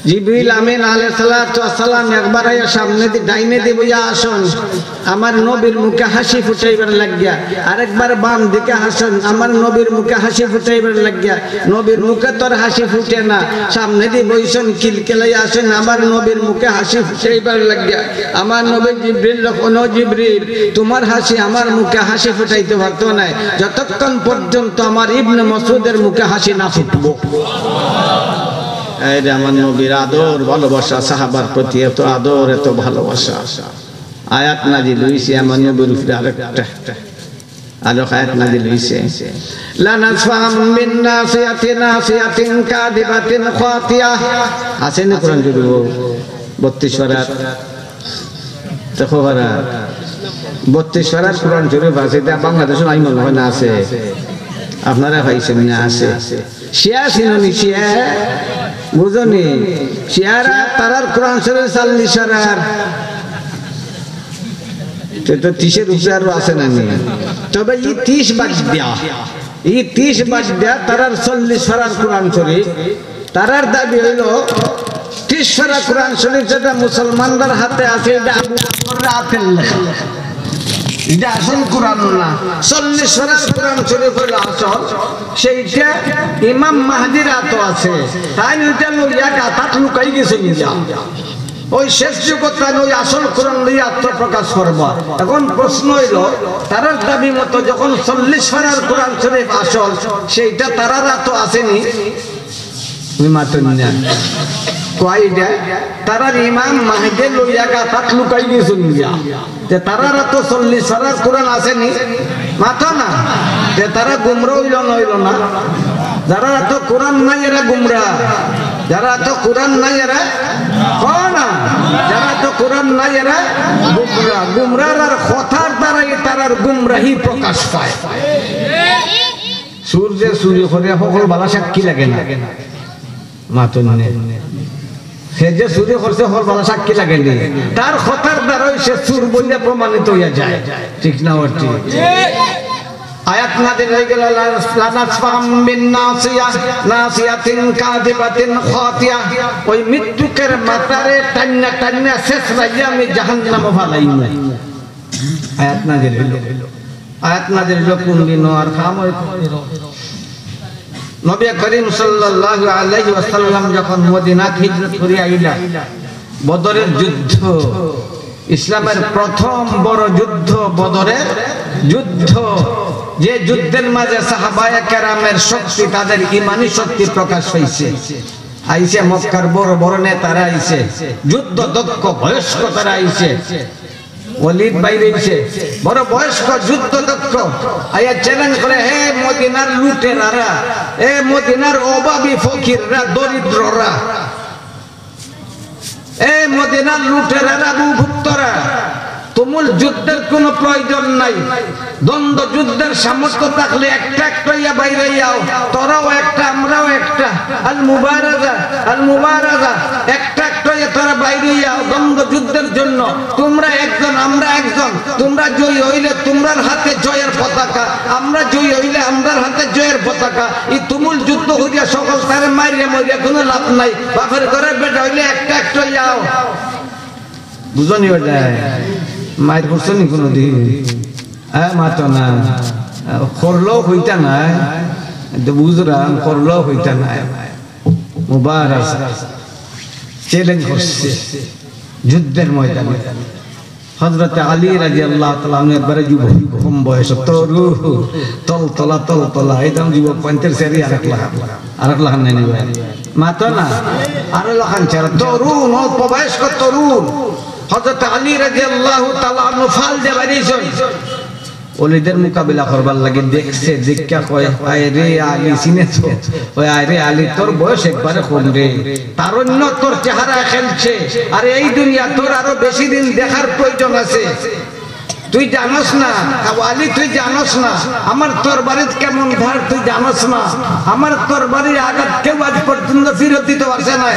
জিবরিল আমিন আলাইহিস সালাতু ওয়াস সালাম একবার আইয়া সামনেদি, ডাইনেদি বইয়া আছইন, আমার নবীর মুখে হাসি ফুটাইবার লাগিয়া, আরেকবার বাম দিকে আছইন, আমার নবীর মুখে হাসি ফুটাইবার লাগিয়া। নবীর মুখে তো আর হাসি ফুটে না, সামনেদি বইছইন, কিলকিলাইয়া আছইন, আমার নবীর মুখে হাসি ফুটাইবার লাগিয়া। আমার নবী জিবরিলরে কইন, "জিবরিল, তুমার হাসি আমার মুখে হাসি ফুটাইতে পারতো নায়, যতক্ষণ পর্যন্ত আমার ইবনে মাসউদের মুখে হাসি না ফুটবো।" এই যে আমার নবীর আদর ভালোবাসা, সাহাবার প্রতি এত আদর, এত ভালোবাসা। আয়াত নাজিল হইছে আমার নবীর উপরে আরেকটা, আরো আয়াত নাজিল হইছে, "লানাসফাআম বিন নাসিয়াতি নাসিয়াতিন কাযিবাতিন খাতিয়া।" আছে না কোরআন শরীফ? বত্রিশ পারার, দেখো পারা, বত্রিশ পারার কোরআন শরীফ আছে, এটা বাংলাদেশো নাই মনে হয়, না আছে? আপনারা পাইছেন না? আছে। শিয়া চিননি? শিয়া বুঝনি? শিয়ারা তারার কোরআন শরীফ চল্লিশ পারার, তো, তো ত্রিশের উপরে আরো আছে না নি? তবে এই ত্রিশ বাদ দিয়া, এই ত্রিশ বাদ দিয়া তারার চল্লিশ পারার কোরআন শরীফ, তারার দাবি হইল ত্রিশ পারা কোরআন শরীফ যেটা মুসলমানদের হাতে আছে, এটা আবু বকরের হাতের লেখা। এটা আসল কোরআন না। চল্লিশ পারার কোরআন শরীফ হইল আসল, সেইটা ইমাম মাহদির আতো আছে। তাইন ওইটা লইয়া গাথাত লুকাই গেছইন গিয়া। ওই শেষ যুগত তাইন ওই আসল কোরআন লইয়া আত্মপ্রকাশ করবা। এখন প্রশ্ন হইল, তারার দাবি মতো যখন চল্লিশ পারার কোরআন শরীফ আসল, সেইটা তারার আতো আছে নি? তুমি মাতো না। কয় ইটা? তারার ইমাম মাহদে লইয়া গাথাত লুকাই গেছইন গিয়া। তে তারার আতো চল্লিশ পারার কোরআন আছে নি? মাতো না। তে তারা গুমরা হইল না, হইল না? যারার আতো কোরআন নাই এরা গুমরা, যারার আতো কোরআন নাই এরা, কও না, যারার আতো কোরআন নাই এরা গুমরা। গুমরার আর কথার দ্বারাই তারার গুমরাহি প্রকাশ পায়। চুর যে চুরি করে, হকল বালা সাক্ষী লাগে না? মাতো না। সে যে চুরি করছে, হকল বালা সাক্ষী লাগে নি? তার কথার দ্বারাই সে চুর বলিয়া প্রমাণিত হইয়া যায়, ঠিক না? ওর ঠিক। আয়াত নাজিল হয়ে গেল, "লানাসফাআম বিন নাসিয়া, নাসিয়াতিন কাযিবাতিন খাতিয়া।" ওই মৃত্যুকের মাথারে টান্না টান্না শেষ রাইয়া আমি জাহান্নামো ফালাইমু। আয়াত নাজিল হইল। আয়াত নাজিল হইল কোন দিন আর কাম হয় কোন দিন? নবী করিম সাল্লাল্লাহু আলাইহি ওয়াসাল্লাম যখন মদিনাত হিজরত করিয়া আইলা, বদরের যুদ্ধ, ইসলামের প্রথম বড় যুদ্ধ বদরের যুদ্ধ, যে যুদ্ধের মাঝে সাহাবায়ে কেরামের শক্তি, তাদের ইমানি শক্তি প্রকাশ পাইছে। আইছে মক্কার বড় বড় নেতারা আইছে, যুদ্ধ দক্ষ বয়স্ক তারা আইছে। ওলিদ বাইর অইছে, বড় বয়স্ক যুদ্ধ দক্ষ, আইয়া চ্যালেঞ্জ করে, "হে মদিনার লুটেরারা, এ মদিনার অভাবী ফকিররা, দরিদ্ররা, এ মদিনার লুটেরারা, ভূভুক্তরা, তুমুল যুদ্ধের কোনো প্রয়োজন নাই। দ্বন্দ্ব যুদ্ধের সামর্থ্য থাকলে একটা একটা ইয়া বাইরে যাও, তোরাও একটা, আমরাও একটা।" আল মুবারাজা, আল মুবারাজা, একটা একটা ইয়া তারা বাইরে যাও দ্বন্দ্ব যুদ্ধের জন্য। তোমরা একজন, আমরা একজন। তোমরা জয়ী হইলে তোমরার হাতে জয়ের পতাকা, আমরা জয়ী হইলে আমরার হাতে জয়ের পতাকা। এই তুমুল যুদ্ধ করিয়া সকল তারে মারিয়া মরিয়া কোনো লাভ নাই। বাপের ঘরের বেটা হইলে একটা একটা যাও। বুঝনি ওটা? মাইর করছনি কোনোদিন? হ্যাঁ, মাতো না। করলেও হইতা নাই। তো বুঝলাম, করলেও হইতা নাই। মুবারাজা চ্যালেঞ্জ করছে যুদ্ধের ময়দানে। হযরতে আলী রাদিয়াল্লাহু তাআলা আনহু একবারে যুবক, কম বয়স, তরু, তলতলা, তলতলা, একদম যুবক, প্যান্টের চেহারা আরেক লাখান, আরেক লাখান নাই নি ভাই? মাতো না, আরো লাখান চেহারা, তরুণ, অল্প বয়স্ক তরুণ। হযরতে আলী রাদিয়াল্লাহু তাআলা আনহু ফাল দিয়া বাইরইছইন। ওলিদের মোকাবিলা করবার লাগি দেখছে, দেখিয়া কয়, "আয় রে আলী, চিনে তো?" ওই, "আয় রে আলী, তোর বয়স একবারে কম রে, তারুণ্য তোর চেহারা খেলছে, আর এই দুনিয়া তোর আরো বেশি দিন দেখার প্রয়োজন আছে। তুই জানোস না, ও আলী, তুই জানোস না, আমার তরবারিত কেমন ধার তুই জানোস না। আমার তরবারির আঘাত কেউ আজ পর্যন্ত ফিরত দিতে পারছে না।"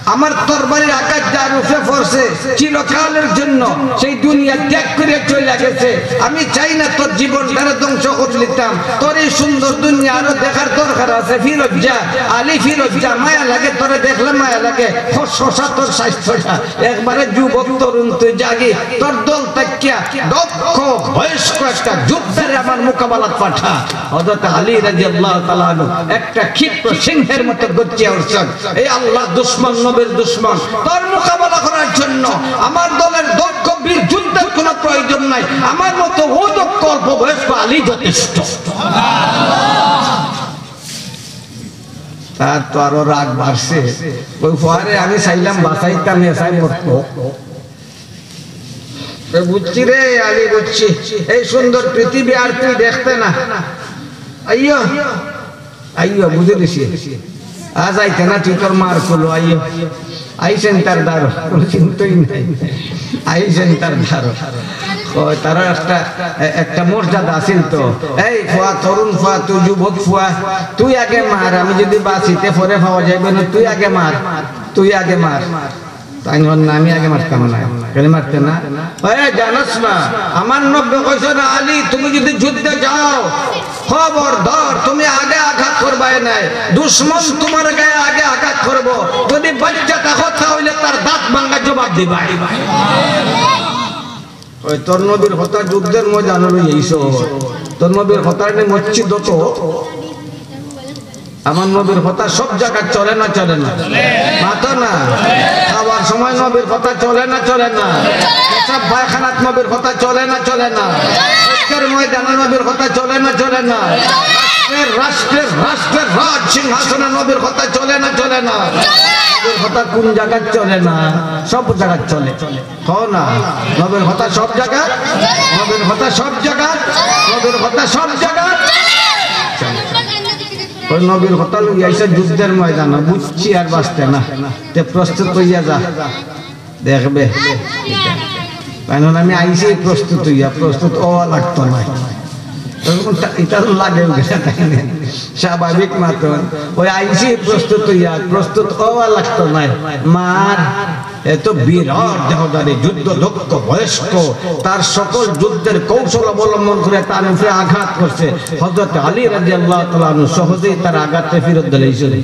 আমার তরবারির আঘাত যার উপরে পড়ছে, চিরকালের জন্য সেই দুনিয়া ত্যাগ করে চলে গেছে। আমি চাই না তোর জীবনটারে ধ্বংস করে দিতাম। তোর এই সুন্দর দুনিয়া আরো দেখার দরকার আছে। ফিরত যা, আলী ফিরত যা, মায়া লাগে, তোরে দেখলে মায়া লাগে। হ-, শশা তোর স্বাস্থ্যটা, একবারে যুবক তরুণ তুই জাগি, তোর দল থাকিয়া দক্ষ বয়স্ক একটা যোদ্ধারে আমার মোকাবেলাত পাঠা। হযরত আলী রাদিয়াল্লাহু তাআলা আনহু একটা ক্ষিপ্র সিংহের মতো গর্জিয়া উঠছেন। এই আল্লাহর দুশমন, নবীর দুশমন, তোর মোকাবেলা করার জন্য আমার দলের দক্ষ বীর যোদ্ধার কোনো প্রয়োজন নাই। আমার মতো অদক্ষ অল্প বয়স্ক আলী যথেষ্ট। তার তো আরো রাগ বাড়ছে। ওই ফুয়ারে আমি চাইলাম বাঁচাইতাম, এসাই মরতো। তো বুঝছি রে আলী, বুঝছি। এই সুন্দর পৃথিবী আর তুই দেখতে না। আইয়ো, আইয়ো, বুঝে দিছি। আজ আইতে না, তুই তোর মার কোলো আইয়ো। আইছেন তার দারো, কোনো চিন্তাই নাই। আইছেন তার দারো। ওই তারা একটা, এ-, একটা মর্যাদা আছিল তো। এই ফুয়া, তরুণ ফুয়া, তুই যুবক ফুয়া, তুই আগে মার, আমি যদি বাঁচিতে পরে পাওয়া যাইবে না, তুই আগে মার, তুই আগে মার। তাই না, আমি আগে মারতাম না, কেন মারতে না? ওই জানোস না, আমার নবী কইছে না, আলী, তুমি যদি যুদ্ধে যাও, খবরদার, তুমি আগে আঘাত করবায় নায়। দুশমন তোমার গায়ে আগে আঘাত করবো। যদি বাচ্চা থাকো, তাহলে তার দাঁত ভাঙ্গা জবাব দিবায়। ওই তোর নবীর কথা যুদ্ধের ময়দানে লই আইছো। তোর নবীর কথা এনে মসজিদ তো। আমার নবীর কথা সব জায়গায় চলে না, চলে না? মাতো না। খাবার সময় নবীর কথা চলে না, চলে না? পেশাব পায়খানাত নবীর কথা চলে না, চলে না? যুদ্ধের ময়দানে নবীর কথা চলে না, চলে না? রাষ্ট্রের, রাষ্ট্রের, রাষ্ট্রের রাজ সিংহাসনে নবীর কথা চলে না, চলে না? নবীর কথা কোন জায়গায় চলে না? সব জায়গায় চলে। কও না, নবীর কথা সব জায়গায়, নবীর কথা সব জায়গায়, নবীর কথা সব জায়গায়। ওই নবীর কথা লই আইসা যুদ্ধের ময়দানে, বুঝছি আর বাঁচতে না। তে প্রস্তুত হইয়া যা, দেখবে। কারণ আমি আইছি প্রস্তুত হইয়া, প্রস্তুত হওয়া লাগতো না। তখন তা-, এটা তো লাগে ওকে, তাই না? স্বাভাবিক মতন। ওই আইছি প্রস্তুত হইয়া, প্রস্তুত হওয়া লাগতো না। মার এত বিরাট দেহধারী, যুদ্ধ দক্ষ, বয়স্ক, তার সকল যুদ্ধের কৌশল অবলম্বন করে তার উপরে আঘাত করছে। হযরত আলী রাদিয়াল্লাহু তাআলা আনহু সহজেই তার আঘাতটা ফিরত দিলাইছে।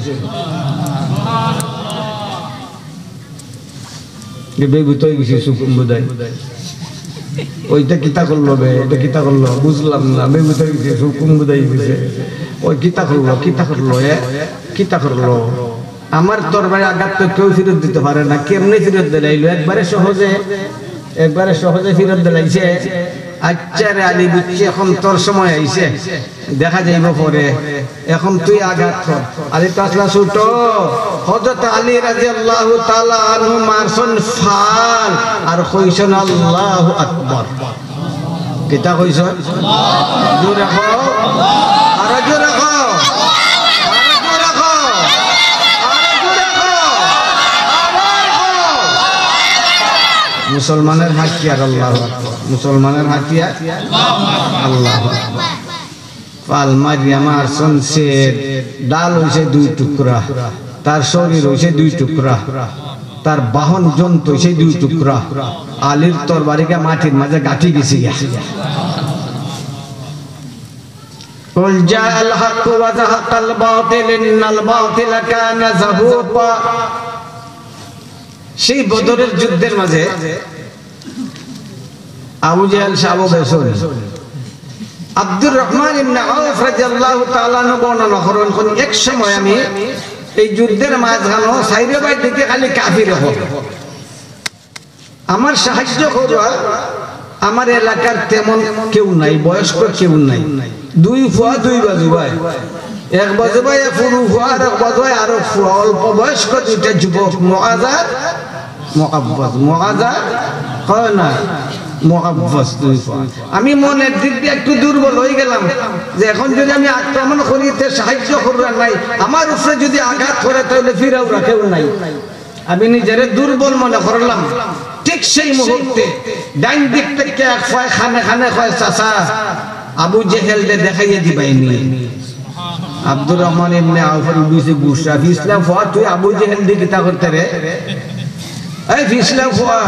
এ বেবুত হয়ে গেছে সুকুম বুদাই। ওইটা কিতা করলো বে, এটা কিতা করলো, বুঝলাম না। বেবুত হয়ে গেছে সুকুম বুদাই গেছে। ওই কিতা করলো, কিতা করলো, এ কিতা করলো? আমার তরবারি আঘাত তো কেউ ফিরত দিতে পারে না। কেমনে ফিরত দিলাইলো? একবারে সহজে, একবারে সহজে ফিরত দিলাইছে। আচ্ছা রে আলী, বুঝছি, এখন তোর সময় আইছে, দেখা যাইব পরে। এখন তুই আঘাত কর। আলী তো আসলা ছোট। হযরত আলী রাদিয়াল্লাহু তাআলা আনহু মারছইন ফাল আর কইছইন আল্লাহু আকবার। কিতা কইছইন? জোরে কও, আরো জোরে কও, আরো জোরে কও, আরো জোরে কও, আবার কও। মুসলমানের হাতিয়ার আল্লাহু আকবার, মুসলমানের হাতিয়ার আল্লাহু আকবার। ফাল মারিয়া মারছইন ছেদ, ঢাল হইছে দুই টুকরা, তার শরীর হইছে দুই টুকরা, তার বাহন জন্তু হইছে দুই টুকরা। আলীর তরবারিটা মাটির মাঝে গাঁথি গেছে গিয়া। قل جاء الحق وزهق الباطل إن الباطل كان زهوقا। সেই বদরের যুদ্ধের মাঝে আবু জেহেল সাবও গেছইন। আব্দুর রহমান ইবনে আউফ রাদিয়াল্লাহু তাআলা আনহু বর্ণনা করেন, কোন এক সময় আমি এই যুদ্ধের মাঝখানো সাইরে বাই দিকে খালি কাফির হল। আমার সাহায্য করবা, আমার এলাকার তেমন কেউ নাই, বয়স্ক কেউ নাই। দুই ফুয়া দুই বাজু ভাই, এক বাজু ভাই এক ফুরু ফুয়া, আর এক বাজু ভাই আরো ফুয়া, অল্প বয়স্ক দুইটা যুবক, মুআজ আর মুআব্বাজ, মুআজ আর কয় না, মুআব্বাজ দুই ফুয়া। আমি মনের দিক দিয়ে একটু দুর্বল হয়ে গেলাম যে এখন যদি আমি আক্রমণ করি, তে সাহায্য করবার নাই, আমার উপরে যদি আঘাত করে তাহলে ফিরাউরা কেউ নাই। আমি নিজেরে দুর্বল মনে করলাম। ঠিক সেই মুহূর্তে ডাইন দিক থেকে এক ফুয়ায় কানে কানে কয়, "চাচা, আবু জেহেলরে দেখাইয়া দিবায়নি।" আব্দুর রহমান ইবনে আউফর উঠিছে গুসা, "ফিছলা ফুয়া, তুই আবু জেহেলদি কিতা করতে রে? এই ফিছলা ফুয়া,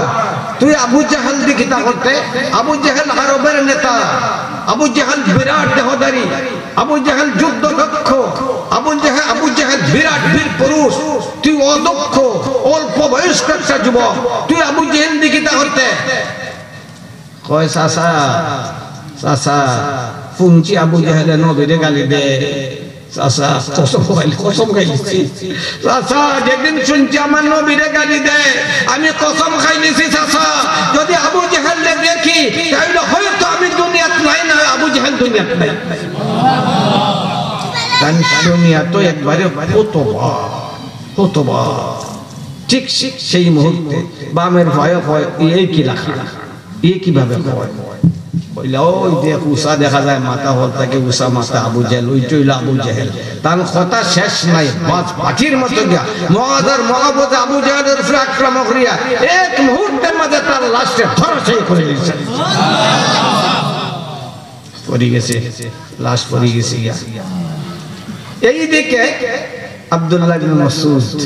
তুই আবু জেহেলদি কিতা করতে? আবু জেহেল আরবের নেতা, আবু জেহেল বিরাট দেহধারী।" আবু জেহেল যুদ্ধ দক্ষ, আবু জেহেল, আবু জেহেল বিরাট বীর পুরুষ, তুই অদক্ষ, অল্প বয়স্ক একটা যুবক, তুই আবু জেহেলদি কিতা করতে? কয়, "চাচা, চাচা, শুনছি আবু জেহেলে নবীরে গালি দে। চাচা, কসম খাইল, কসম খাইলিছি। চাচা, যেদিন শুনছি আমার নবীরে গালি দে, আমি কসম খাইলিছি চাচা, যদি আবু জেহেলরে দেখি, তাহলে হয়তো আমি দুনিয়াত নাই, না আবু জেহেল দুনিয়াত নাই।" তান শুনিয়া তো একবারে হতবাক, হতবাক। ঠিক, ঠিক সেই মুহূর্তে বামের পায়ে কয়, "এই কি লেখা? এই কিভাবে কয়?" কইলা, "ওই দেখ, উষা দেখা যায়, মাথা হল থাকে উষা মাথা আবু জেহেল, ওইটা অইলো আবু জেহেল।" তান কথা শেষ নাই, বাজ পাখির মতো গিয়া মুআজ আর মুআবিয়া আবু জেহেলের উপরে আক্রমণ করিয়া এক মুহূর্তের মাঝে তার লাশকে ধরাশায়ী করে দিছে। পড়ি গেছে, লাশ পড়ি গেছে গিয়া। এই দিকে আব্দুল্লাহ ইবনে মাসউদ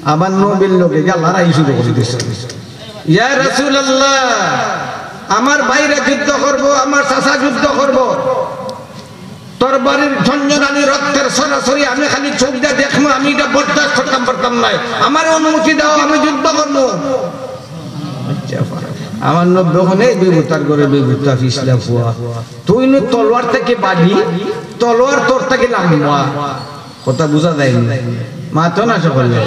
আমার নবীর লগে গিয়া লড়াই শুরু করে দিছে। "ইয়া রাসূলুল্লাহ, আমার ভাইরা যুদ্ধ করব, আমার চাচা যুদ্ধ করব, তরবারির ঝনঝনানি রক্তের সরাসরি আমি খালি চোখ দিয়া দেখমু, আমি এটা বরদাস্ত করতাম পারতাম নায়, আমার অনুমতি দাও, আমি যুদ্ধ করব।" আমার নবী ওখানে বেবুতার ঘরে বেবুতা ফিসলা ফুয়া। তুই নু তলোয়ার থেকে বাড়ি, তলোয়ার তোর থেকে লম্বা। কথা বুঝা যায়নি? মাতো না সকলে।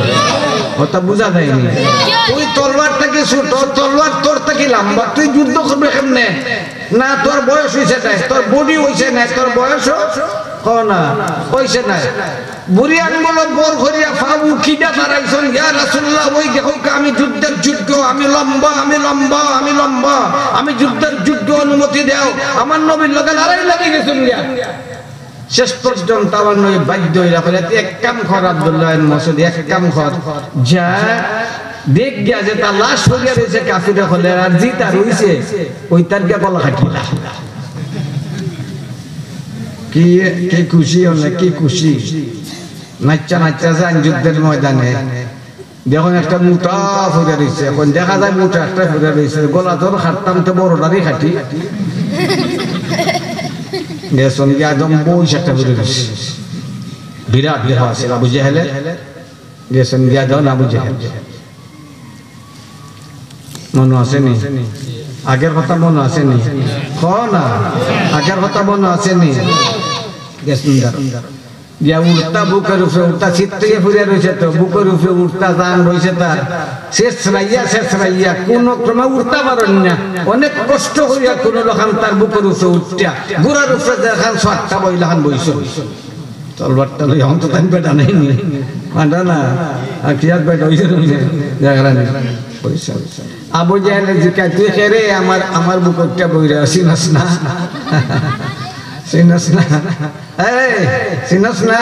কথা বুঝা যায়নি? তুই তলোয়ার থেকে ছোট, তলোয়ার তোর থেকে লম্বা, তুই যুদ্ধ করবে কেমনে? না, তোর বয়স হইছে না, তোর বডি হইছে না, তোর বয়স হ-, কও না, হইছে না। বুড়ি আঙ্গুলো বল করিয়া ফাবু কিডা দাঁড়াইছন, "ইয়া রাসূলুল্লাহ, ওই দেখো, আমি যুদ্ধের যোগ্য, আমি লম্বা, আমি লম্বা, আমি লম্বা, আমি যুদ্ধের যোগ্য, অনুমতি দাও।" আমার নবীর লগে লড়াই লাগি গেছন গিয়া। শেষ পর্যন্ত আমার নবী বাধ্য হইয়া কইলা, "তুই এক কাম কর আব্দুল্লাহ ইবনে মাসউদ, এক কাম কর, যা দেখ গিয়া যে তার লাশ পড়িয়া রইছে কাফিরে হলে, আর যেতার রইছে, ওইতার গিয়া গলা কাটিলা।" কি, কি খুশি হলে, কি খুশি। নাচ্চা নাচ্চা যান যুদ্ধের ময়দানে। দেখইন একটা মুটা পড়িয়া রইছে, এখন দেখা যায় মুটা একটা পড়িয়া রইছে, গলা ধর কাটতাম তো বড়টারই কাটি। গেছন গিয়া একদম বইস একটা পড়িয়া রইছে, বিরাট দেহ আছে আবু জেহেলে। গেছন গিয়া দেখইন আবু জেহেল। মনো আছে নি? আগের কথা মনো আছে নি? কও না, আগের কথা মনো আছে নি? গেছন গিয়া। গিয়া উটটা বুকের উপরে, উটটা ছিটকে পড়িয়া রইছে তো, বুকের উপরে উটটা জান রইছে তার। শেষ রাইয়া, শেষ রাইয়া, কোনো ক্রমে উঠতা পারইন না। অনেক কষ্ট করিয়া কোনো রকম তার বুকের উপরে উঠিয়া, ঘোড়ার উপরে যেখান সাতটা বইলাখান বইছে। তলোয়ারটা লইয়া অন্তত আমি বেটা নাই নি। মানরা না, আর কি আর বেটা হইছে না, জাগরা নেই। বইছে। আবু জেহেলে জিকায়, "তুই কে রে? আমার, আমার বুকটা বইরা, চিনস না?" চিনস না? এই, চিনস না?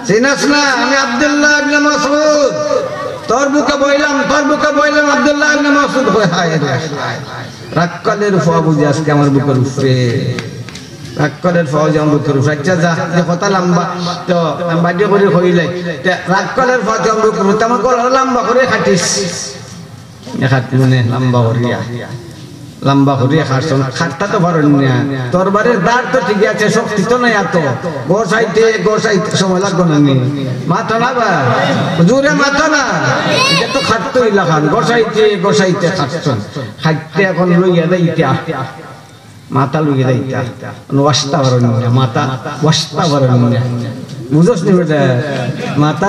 চিনস না? আমি আব্দুল্লাহ ইবনে মাসউদ। তোর বুকে বইলাম, তোর বুকে বইলাম, আব্দুল্লাহ ইবনে মাসউদ। কয়, "হায় রে, হায়।" রাক্কালের ফুয়া বুঝি আজকে আমার বুকের উপরে। রাক্কালের ফুয়া বুঝি আমার বুকের উপরে। আচ্ছা, যা, যে কথা লম্বা, তো আমি বাড়ি করে কইলাই। তে রাক্কালের ফুয়া বুঝি আমার বুকের উপরে, তে আমার গলা লম্বা করে কাটিস। এ কাটমুনে লম্বা করিয়া, লম্বা করিয়া কাটছন, কাটতা তো পারইন না। তরবারির ধার তো ঠিক আছে, শক্তি তো নাই এত। গোসাইতে, গোসাইতে সময় লাগবো না নি? মাতো না বা? জোরে মাতো না। এটা তো কাটতো ইলাখান। গোসাইতে, গোসাইতে কাটছন। কাটতে এখন লইয়া যাইতা। মাথা লইয়া যাইতা। ওয়াস্তা পারইন না, মাথা ওয়াস্তা পারইন না। বুঝছস নি বেটা? মাথা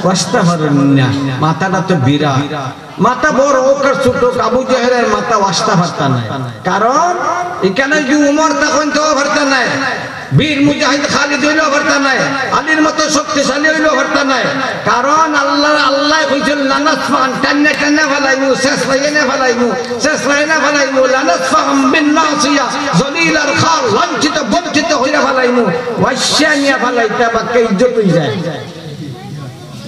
ওয়াস্তা পারইন না। মাথাটা তো বিরাট। মাথা বড় হোক আর ছোট হোক, আবু জেহেলের মাথা ওয়াস্তা পারতা নায়। কারণ ইখানে যে উমর তখন তো পারতা নায়, বীর মুজাহিদ খালিদ হইলেও পারতা নায়, আলীর মতো শক্তিশালী হইলেও পারতা নায়। কারণ আল্লাহ, আল্লায় কইছইন, "লানাসফাআন", টান্না টান্না ফালাইমু, শেষ লাইনে ফালাইমু, শেষ লাইনে ফালাইমু, "লানাসফাআন বিন নাসিয়া", জলিল আর খার, লাঞ্ছিত বঞ্চিত হইয়া ফালাইমু, ওয়াইশা নিয়া ফালাইতা বাক্কা ইজ্জত হই যায়।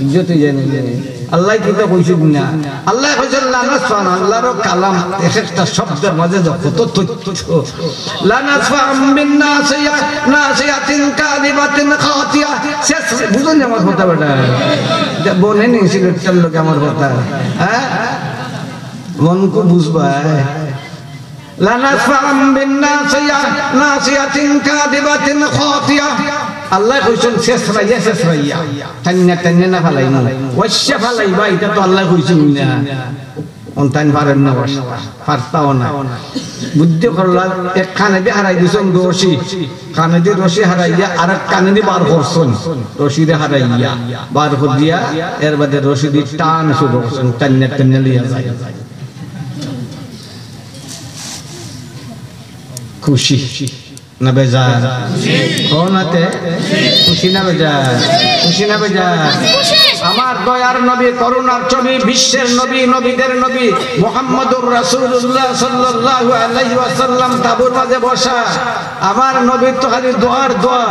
ইজ্জত হই যায় না। আল্লায় কিতা কইছইন না? আল্লায় কইছইন, "লানাসফাআন", আল্লাহর কালাম, এক একটা শব্দের মাঝে যে কত তথ্য। "লানাসফাআন বিন নাসিয়া, নাসিয়াতিন কাযিবাতিন খাতিয়া।" শেষ, বুঝছইন নি আমার কথা বেটা? এটা বনে নি সিলেটের লোক আমার কথা, হ্যাঁ? মনকু বুঝবা, হ্যাঁ? "লানাসফাআন বিন নাসিয়া, নাসিয়াতিন কাযিবাতিন খাতিয়া।" আল্লায় কইছইন, "শেষ রাইয়া, শেষ রাইয়া। টান্না, টান্না না ফালাইমু। ওয়াইশা ফালাইবা, এটা তো আল্লায় কইছইন না।" অন তাইন পারইন না, ওয়াস্তা, পারতাও না। বুদ্ধি করলা, এক কানেদি হারাই দিছইন রশি, কানেদি রশি হারাইয়া আর এক কানেদি বার করছইন, রশিরে হারাইয়া বার করিয়া, এর বাদে রশিদি টান শুরু করছইন, টান্না টান্না লইয়া যায়। খুশি। না বেজার? কও না তে? খুশি না বেজার? খুশি না বেজার? আমার দয়ার নবী, করুণার ছবি, বিশ্বের নবী, নবীদের নবী মুহাম্মদুর রাসূলুল্লাহ সাল্লাল্লাহু আলাইহি ওয়াসাল্লাম তাঁবুর মাঝে বসা। আমার নবীর তো খালি দোয়ার দোয়া।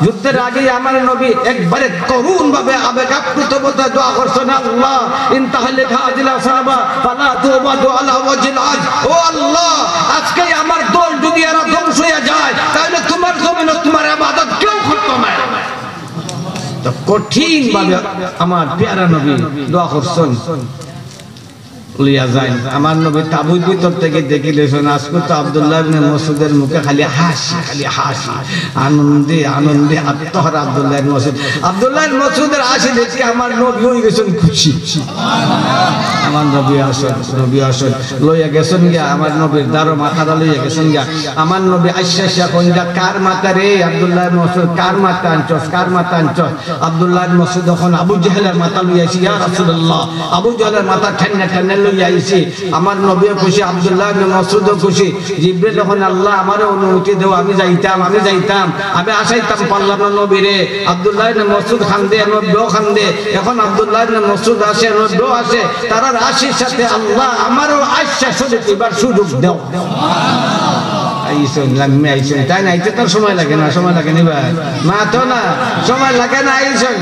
যুদ্ধের আগে আমার নবী একবারে করুণ ভাবে আবেগ আপ্লুত অবস্থায় দোয়া করছেন, "আল্লাহ, ইন তাহলিক হাযিহিল ইসাবা ফালা তুবাদু আলা ওয়াজহিল আরদ।" ও আল্লাহ, আজকে আমার দল যদি এরা ধ্বংস হয়ে যায়, তাহলে তোমার জমিনে তোমার ইবাদত কেউ করতো না। তো কঠিন ভাবে আমার পেয়ারা নবী দোয়া করছেন। লইয়া যাইন। আমার নবী তাঁবুর ভিতর থেকে দেখি লইছেন, আজকে তো আব্দুল্লাহ ইবনে মাসউদের মুখে খালি হাসি, খালি হাসি, আনন্দে, আনন্দে আত্মহারা আব্দুল্লাহ ইবনে মাসউদ। আব্দুল্লাহ ইবনে মাসউদের হাসি দেখে আমার নবী হয়ে গেছেন খুশি। আমার নবী আসেন, নবী আসেন, লইয়া গেছেন গিয়া, আমার নবীর দাড়ি মাথাটা লইয়া গেছেন গিয়া। আমার নবী আইসা আইসা কইন, "কার মাথা রে আব্দুল্লাহ ইবনে মাসউদ, কার মাথা আনছস, কার মাথা আনছস?" আব্দুল্লাহ ইবনে মাসউদ তখন আবু জাহেলের মাথা লইয়া আইছি, "ইয়া রাসূলুল্লাহ, আবু জাহেলের মাথা ঠেন্না ঠেন্না লইয়া আইছি।" আমার নবীও খুশি, আব্দুল্লাহ ইবনে মাসউদও খুশি। জিব্রাইল তখন, "আল্লাহ, আমারে অনুমতি দেও, আমি যাইতাম, আমি যাইতাম, আমি আসাইতাম পারলাম না নবীরে।" আব্দুল্লাহ ইবনে মাসউদ কান্দে, নবীও কান্দে। এখন আব্দুল্লাহ ইবনে মাসউদ আসে, নবীও আসে, তারার হাসির সাথে, "আল্লাহ, আমারও আইসা শরীক হইবার সুযোগ দেও।" আইসন, লাম্মি আইসন। তাই না? আইতে তার সময় লাগে না, সময় লাগে নি ভাই? মাতো না, সময় লাগে না, আইসন।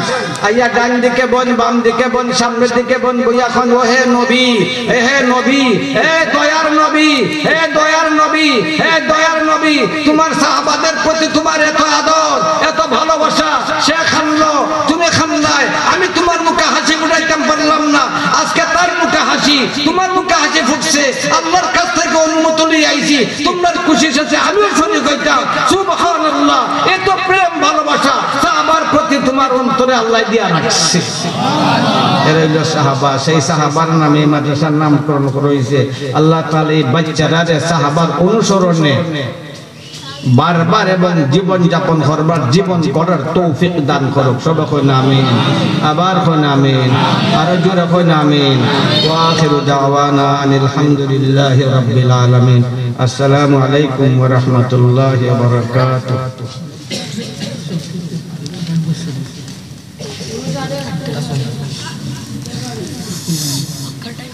আইয়া ডান দিকে বইন, বাম দিকে বইন, সামনের দিকে বইন, বইয়া কইন, "ও হে নবী, এ হে নবী, হে দয়ার নবী, হে দয়ার নবী, হে দয়ার নবী, তোমার সাহাবাদের প্রতি তোমার এত আদর, এত ভালোবাসা, সে কান্দলো, তুমি কান্দলায়, আমি তোমার মুখে হাসি ফুটাইতাম পারলাম না, আজকে তার মুখে হাসি, তোমার মুখে হাসি ফুটছে, আল্লাহর কাছ থেকে অনুমতি লইয়া আইছি, তোমরার খুশির সাথে আমিও শরীক হইতাম।" সুবহানাল্লাহ, এত প্রেম ভালোবাসা সাহাবার প্রতি তোমার অন্তরে আল্লাহ দিয়া রাখছে। এরা হইল সাহাবা, সেই সাহাবার নামে এই মাদ্রাসার নামকরণ করা হয়েছে। আল্লাহ তাআলা এই বাচ্চারা যে সাহাবার অনুসরণে বারবার এবং জীবন যাপন করবার, জীবন গড়ার তৌফিক দান করুক। সবাই কইন আমিন, আবার কইন আমিন, আরো জোরে কইন আমিন। ওয়া আখিরু দাওয়ানা আনিল হামদুলিল্লাহি রাব্বিল আলামিন। আসসালামু আলাইকুম ওয়া রাহমাতুল্লাহি ওয়া বারাকাতুহু।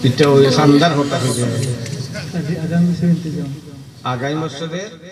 এটা ওই শানদার কথা হইছে। আগামী বছরের